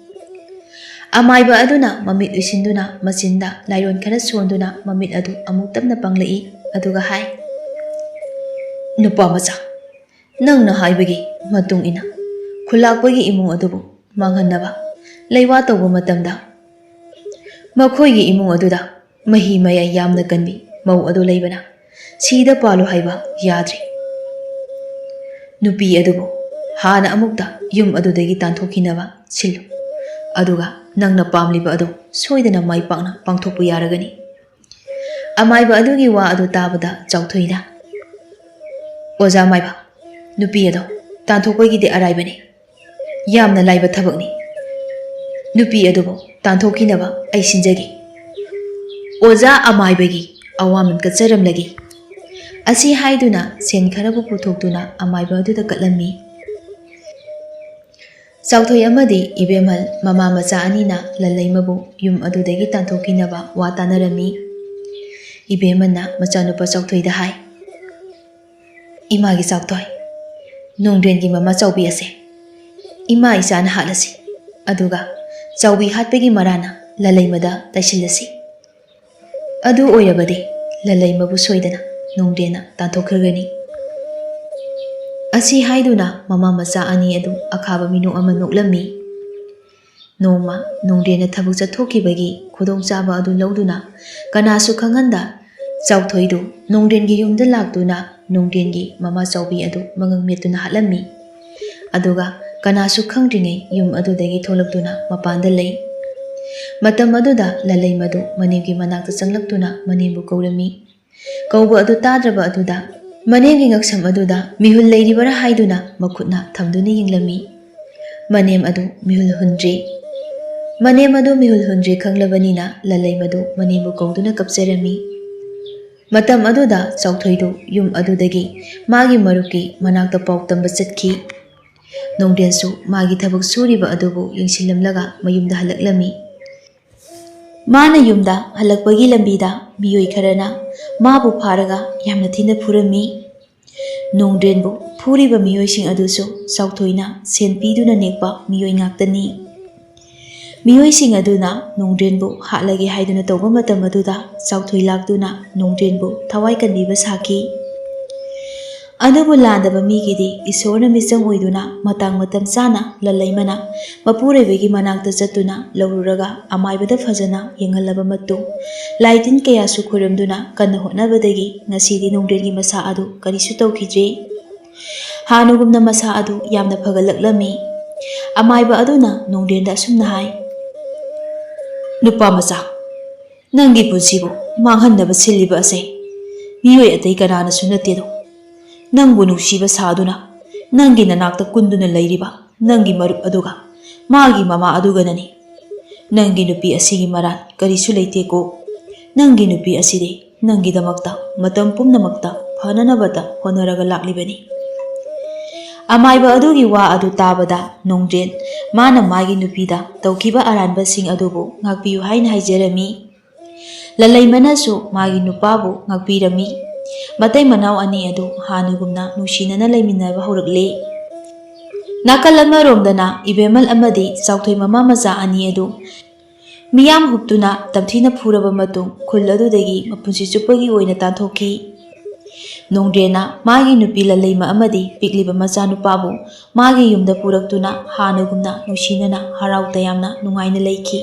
ꯑꯃꯥꯏꯕ ꯑꯗꯨꯅ ꯃꯃꯤꯠ ꯎꯏꯁꯤꯟꯗꯨꯅ ꯃꯆꯤꯟꯗ ꯂꯥꯏꯔꯣꯟ ꯈꯔ ꯁꯣꯟꯗꯨꯅ ꯃꯃꯤꯠ ꯑꯗꯨ ꯑꯃꯨꯛ ꯇꯞꯅ ꯄꯥꯡꯂꯛꯏ, ꯑꯗꯨꯒ ꯍꯥꯏ, "ꯅꯨꯄꯥ ꯃꯆꯥ, ꯅꯪꯅ ꯍꯥꯏꯕꯒꯤ ꯃꯇꯨꯡ ꯏꯟꯅ ꯈꯨꯂꯥꯛꯄꯒꯤ ꯏꯃꯨꯡ ꯑꯗꯨꯕꯨ ꯃꯥꯡꯍꯟꯅꯕ ꯂꯩꯋꯥ ꯇꯧꯕ ꯃꯇꯝꯗ ꯃꯈꯣꯏꯒꯤ ꯏꯃꯨꯡ ꯑꯗꯨꯗ ꯃꯍꯤ ꯃꯌꯥꯏ ꯌꯥꯝꯅ ꯀꯟꯕꯤ ꯃꯧ ꯑꯗꯨ ꯂꯩꯕꯅ ꯁꯤꯗ ꯄꯥꯜꯂꯨ ꯍꯥꯏꯕ ꯌꯥꯗ꯭ꯔꯤ꯫ ꯅꯨꯄꯤ ꯑꯗꯨꯕꯨ ꯍꯥꯟꯅ ꯑꯃꯨꯛꯇ ꯌꯨꯝ ꯑꯗꯨꯗꯒꯤ ꯇꯥꯟꯊꯣꯛꯈꯤꯅꯕ ꯁꯤꯜꯂꯨ, ꯑꯗꯨꯒ ꯅꯪꯅ ꯄꯥꯝꯂꯤꯕ ꯑꯗꯨ ꯁꯣꯏꯗꯅ ꯃꯥꯏ ꯄꯥꯛꯅ ꯄꯥꯡꯊꯣꯛꯄ ꯌꯥꯔꯒꯅꯤ꯫" ꯑꯃꯥꯏꯕ ꯑꯗꯨꯒꯤ ꯋꯥ ꯑꯗꯨ ꯇꯥꯕꯗ ꯆꯥꯎꯊꯣꯏꯅ, "ꯑꯣꯖꯥ ꯑꯃꯥꯏꯕ, ꯅꯨꯄꯤ ꯑꯗꯣ ꯇꯥꯟꯊꯣꯛꯄꯒꯤꯗꯤ ꯑꯔꯥꯏꯕꯅꯤ, ꯌꯥꯝꯅ ꯂꯥꯏꯕ ꯊꯕꯛꯅꯤ꯫ ꯅꯨꯄꯤ ꯑꯗꯨꯕꯨ ꯇꯥꯟꯊꯣꯛꯈꯤꯅꯕ ꯑꯩ ꯁꯤꯟꯖꯒꯦ꯫ ꯑꯣꯖꯥ ꯑꯃꯥꯏꯕꯒꯤ ꯑꯋꯥꯃꯟ ꯀꯠꯆꯔꯝꯂꯒꯦ꯫" ꯑꯁꯤ ꯍꯥꯏꯗꯨꯅ ꯁꯦꯟ ꯈꯔꯕꯨ ꯄꯨꯊꯣꯛꯇꯨꯅ ꯑꯃꯥꯏꯕ ꯑꯗꯨꯗ ꯀꯠꯂꯝꯃꯤ꯫ ꯆꯥꯎꯊꯣꯏ ꯑꯃꯗꯤ ꯏꯕꯦꯝꯍꯜ ꯃꯃꯥ ꯃꯆꯥ ꯑꯅꯤꯅ ꯂꯜꯂꯩꯃꯕꯨ ꯌꯨꯝ ꯑꯗꯨꯗꯒꯤ ꯇꯥꯟꯊꯣꯛꯈꯤꯅꯕ ꯋꯥ ꯇꯥꯅꯔꯝꯃꯤ꯫ ꯏꯕꯦꯝꯍꯜꯅ ꯃꯆꯥꯅꯨꯄꯥ ꯆꯥꯎꯊꯣꯏꯗ ꯍꯥꯏ, "ꯏꯃꯥꯒꯤ ꯆꯥꯎꯊꯣꯏ, ꯅꯣꯡꯗ꯭ꯔꯦꯟꯒꯤ ꯃꯃꯥ ꯆꯥꯎꯕꯤ ꯑꯁꯦ "ꯏꯃꯥ ꯏꯆꯥꯅ ꯍꯥꯠꯂꯁꯤ, ꯑꯗꯨꯒ ꯆꯥꯎꯕꯤ ꯍꯥꯠꯄꯒꯤ ꯃꯔꯥꯅ ꯂꯂꯩꯃꯗ ꯇꯩꯁꯤꯜꯂꯁꯤ꯫ ꯑꯗꯨ ꯑꯣꯏꯔꯕꯗꯤ ꯂꯂꯩꯃꯕꯨ ꯁꯣꯏꯗꯅ ꯅꯣꯡꯗ꯭ꯔꯦꯟꯅ ꯇꯥꯟꯊꯣꯛꯈ꯭ꯔꯒꯅꯤ"꯫ ꯑꯁꯤ ꯍꯥꯏꯗꯨꯅ ꯃꯃꯥ ꯃꯆꯥ ꯑꯅꯤ ꯑꯗꯨ ꯑꯈꯥꯕ ꯃꯤꯅꯣꯛ ꯑꯃ ꯅꯣꯛꯂꯝꯃꯤ꯫ ꯅꯣꯡꯃ ꯅꯣꯡꯗ꯭ꯔꯦꯟꯅ ꯊꯕꯛ ꯆꯠꯊꯣꯛꯈꯤꯕꯒꯤ ꯈꯨꯗꯣꯡꯆꯥꯕ ꯑꯗꯨ ꯂꯧꯗꯨꯅ ꯀꯅꯥꯁꯨ ꯈꯪꯍꯟꯗ ꯆꯥꯎꯊꯣꯏꯗꯨ ꯅꯣꯡꯗ꯭ꯔꯦꯟꯒꯤ ꯌꯨꯝꯗ ꯂꯥꯛꯇꯨꯅ ꯅꯣꯡꯗ꯭ꯔꯦꯟꯒꯤ ꯃꯃꯥ ꯆꯥꯎꯕꯤ ꯑꯗꯨ ꯃꯉꯛ ꯃꯦꯠꯇꯨꯅ ꯍꯥꯠꯂꯝꯃꯤ꯫ ꯑꯗꯨꯒ ꯀꯅꯥꯁꯨ ꯈꯪꯗ꯭ꯔꯤꯉꯩ ꯌꯨꯝ ꯑꯗꯨꯗꯒꯤ ꯊꯣꯛꯂꯛꯇꯨꯅ ꯃꯄꯥꯟꯗ ꯂꯩ꯫ ꯃꯇꯝ ꯑꯗꯨꯗ ꯂꯂꯩꯃꯗꯨ ꯃꯅꯦꯝꯒꯤ ꯃꯅꯥꯛꯇ ꯆꯪꯂꯛꯇꯨꯅ ꯃꯅꯦꯝꯕꯨ ꯀꯧꯔꯝꯃꯤ꯫ ꯀꯧꯕ ꯑꯗꯨ ꯇꯥꯗ꯭ꯔꯕ ꯑꯗꯨꯗ ꯃꯅꯦꯝꯒꯤ ꯉꯛꯁꯝ ꯑꯗꯨꯗ ꯃꯤꯍꯨꯜ ꯂꯩꯔꯤꯕꯔꯥ ꯍꯥꯏꯗꯨꯅ ꯃꯈꯨꯠꯅ ꯊꯝꯗꯨꯅ ꯌꯦꯡꯂꯝꯃꯤ꯫ ꯃꯅꯦꯝ ꯑꯗꯨ ꯃꯤꯍꯨꯜ ꯍꯨꯟꯗ꯭ꯔꯤ꯫ ꯃꯅꯦꯝ ꯑꯗꯨ ꯃꯤꯍꯨꯜ ꯍꯨꯟꯗ꯭ꯔꯤ ꯈꯪꯂꯕꯅꯤꯅ ꯂꯂꯩꯃꯗꯨ ꯃꯅꯦꯝꯕꯨ ꯀꯧꯗꯨꯅ ꯀꯞꯆꯔꯝꯃꯤ꯫ ꯃꯇꯝ ꯑꯗꯨꯗ ꯆꯥꯎꯊꯣꯏꯗꯨ ꯌꯨꯝ ꯑꯗꯨꯗꯒꯤ ꯃꯥꯒꯤ ꯃꯔꯨꯞꯀꯤ ꯃꯅꯥꯛꯇ ꯄꯥꯎ ꯇꯝꯕ ꯆꯠꯈꯤ꯫ ꯅꯣꯡꯗ꯭ꯔꯦꯟꯁꯨ ꯃꯥꯒꯤ ꯊꯕꯛ ꯁꯨꯔꯤꯕ ꯑꯗꯨꯕꯨ ꯌꯦꯡꯁꯤꯜꯂꯝꯂꯒ ꯃꯌꯨꯝꯗ ꯍꯜꯂꯛꯂꯝꯃꯤ꯫ ꯃꯥꯅ ꯌꯨꯝꯗ ꯍꯜꯂꯛꯄꯒꯤ ꯂꯝꯕꯤꯗ ꯃꯤꯑꯣꯏ ꯈꯔꯅ ꯃꯥꯕꯨ ꯐꯥꯔꯒ ꯌꯥꯝꯅ ꯊꯤꯅ ꯐꯨꯔꯝꯃꯤ꯫ ꯅꯣꯡꯗ꯭ꯔꯦꯟꯕꯨ ꯐꯨꯔꯤꯕ ꯃꯤꯑꯣꯏꯁꯤꯡ ꯑꯗꯨꯁꯨ ꯆꯥꯎꯊꯣꯏꯅ ꯁꯦꯟ ꯄꯤꯗꯨꯅ ꯅꯦꯛꯄ ꯃꯤꯑꯣꯏ ꯉꯥꯛꯇꯅꯤ꯫ ꯃꯤꯑꯣꯏꯁꯤꯡ ꯑꯗꯨꯅ ꯅꯣꯡꯗ꯭ꯔꯦꯟꯕꯨ ꯍꯥꯠꯂꯒꯦ ꯍꯥꯏꯗꯨꯅ ꯇꯧꯕ ꯃꯇꯝ ꯑꯗꯨꯗ ꯆꯥꯎꯊꯣꯏ ꯂꯥꯛꯇꯨꯅ ꯅꯣꯡꯗ꯭ꯔꯦꯟꯕꯨ ꯊꯋꯥꯏ ꯀꯟꯕꯤꯕ ꯁꯥꯈꯤ꯫ ꯑꯗꯨꯕꯨ ꯂꯥꯟꯗꯕ ꯃꯤꯒꯤꯗꯤ ꯏꯁꯣꯔꯅ ꯃꯤꯆꯪ ꯑꯣꯏꯗꯨꯅ ꯃꯇꯥꯡ ꯃꯇꯝ ꯆꯥꯅ ꯂꯜꯂꯩꯃꯅ ꯃꯄꯨꯔꯣꯏꯕꯒꯤ ꯃꯅꯥꯛꯇ ꯆꯠꯇꯨꯅ ꯂꯧꯔꯨꯔꯒ ꯑꯃꯥꯏꯕꯗ ꯐꯖꯅ ꯌꯦꯡꯍꯜꯂꯕ ꯃꯇꯨꯡ, ꯂꯥꯏ ꯇꯤꯟ ꯀꯌꯥꯁꯨ ꯈꯣꯏꯔꯝꯗꯨꯅ ꯀꯟꯅ ꯍꯣꯠꯅꯕꯗꯒꯤ ꯉꯁꯤꯗꯤ ꯅꯣꯡꯗ꯭ꯔꯦꯟꯒꯤ ꯃꯁꯥ ꯑꯗꯨ ꯀꯔꯤꯁꯨ ꯇꯧꯈꯤꯗ꯭ꯔꯦ꯫ ꯍꯥꯟꯅꯒꯨꯝꯅ ꯃꯁꯥ ꯑꯗꯨ ꯌꯥꯝꯅ ꯐꯒꯠꯂꯛꯂꯝꯃꯤ꯫ ꯑꯃꯥꯏꯕ ꯑꯗꯨꯅ ꯅꯣꯡꯗ꯭ꯔꯦꯟꯗ ꯑꯁꯨꯝꯅ ꯍꯥꯏ, "ꯅꯨꯄꯥ ꯃꯆꯥ, ꯅꯪꯒꯤ ꯄꯨꯟꯁꯤꯕꯨ ꯃꯥꯡꯍꯟꯅꯕ ꯁꯤꯜꯂꯤꯕ ꯑꯁꯦ ꯃꯤꯑꯣꯏ ꯑꯇꯩ ꯀꯅꯥꯅꯁꯨ ꯅꯠꯇꯦꯗꯣ꯫ ꯅꯪꯕꯨ ꯅꯨꯡꯁꯤꯕ ꯁꯥꯗꯨꯅ ꯅꯪꯒꯤ ꯅꯅꯥꯛꯇ ꯀꯨꯟꯗꯨꯅ ꯂꯩꯔꯤꯕ ꯅꯪꯒꯤ ꯃꯔꯨꯞ ꯑꯗꯨꯒ ꯃꯥꯒꯤ ꯃꯃꯥ ꯑꯗꯨꯒꯅꯅꯤ꯫ ꯅꯪꯒꯤ ꯅꯨꯄꯤ ꯑꯁꯤꯒꯤ ꯃꯔꯥꯜ ꯀꯔꯤꯁꯨ ꯂꯩꯇꯦꯀꯣ꯫ ꯅꯪꯒꯤ ꯅꯨꯄꯤ ꯑꯁꯤꯗꯤ ꯅꯪꯒꯤꯗꯃꯛꯇ ꯃꯇꯝ ꯄꯨꯝꯅꯃꯛꯇ ꯐꯅꯅꯕꯇ ꯍꯣꯠꯅꯔꯒ ꯂꯥꯛꯂꯤꯕꯅꯤ"꯫ ꯑꯃꯥꯏꯕ ꯑꯗꯨꯒꯤ ꯋꯥ ꯑꯗꯨ ꯇꯥꯕꯗ ꯅꯣꯡꯗ꯭ꯔꯦꯟ ꯃꯥꯅ ꯃꯥꯒꯤ ꯅꯨꯄꯤꯗ ꯇꯧꯈꯤꯕ ꯑꯔꯥꯟꯕꯁꯤꯡ ꯑꯗꯨꯕꯨ ꯉꯥꯛꯄꯤꯌꯨ ꯍꯥꯏꯅ ꯍꯥꯏꯖꯔꯝꯃꯤ꯫ ꯂꯂꯩꯃꯅꯁꯨ ꯃꯥꯒꯤ ꯅꯨꯄꯥꯕꯨ ꯉꯥꯛꯄꯤꯔꯝꯃꯤ꯫ ꯃꯇꯩ ꯃꯅꯥꯎ ꯑꯅꯤ ꯑꯗꯨ ꯍꯥꯟꯅꯒꯨꯝꯅ ꯅꯨꯡꯁꯤꯅꯅ ꯂꯩꯃꯤꯟꯅꯕ ꯍꯧꯔꯛꯂꯦ꯫ ꯅꯥꯀꯜ ꯑꯃꯔꯣꯝꯗꯅ ꯏꯕꯦꯝꯃꯜ ꯑꯃꯗꯤ ꯆꯥꯎꯊꯣꯏ ꯃꯃꯥ ꯃꯆꯥ ꯑꯅꯤ ꯑꯗꯨ ꯃꯤꯌꯥꯝ ꯍꯨꯞꯇꯨꯅ ꯇꯝꯊꯤꯅ ꯐꯨꯔꯕ ꯃꯇꯨꯡ ꯈꯨꯜ ꯑꯗꯨꯗꯒꯤ ꯃꯄꯨꯟꯁꯤ ꯆꯨꯞꯄꯒꯤ ꯑꯣꯏꯅ ꯇꯥꯟꯊꯣꯛꯈꯤ꯫ ꯅꯣꯡꯗ꯭ꯔꯦꯅ ꯃꯥꯒꯤ ꯅꯨꯄꯤ ꯂꯜꯂꯩꯃ ꯑꯃꯗꯤ ꯄꯤꯛꯂꯤꯕ ꯃꯆꯥꯅꯨꯄꯥꯕꯨ ꯃꯥꯒꯤ ꯌꯨꯝꯗ ꯄꯨꯔꯛꯇꯨꯅ ꯍꯥꯟꯅꯒꯨꯝꯅ ꯅꯨꯡꯁꯤꯅꯅ ꯍꯔꯥꯎ ꯇꯌꯥꯝꯅ ꯅꯨꯡꯉꯥꯏꯅ ꯂꯩꯈꯤ꯫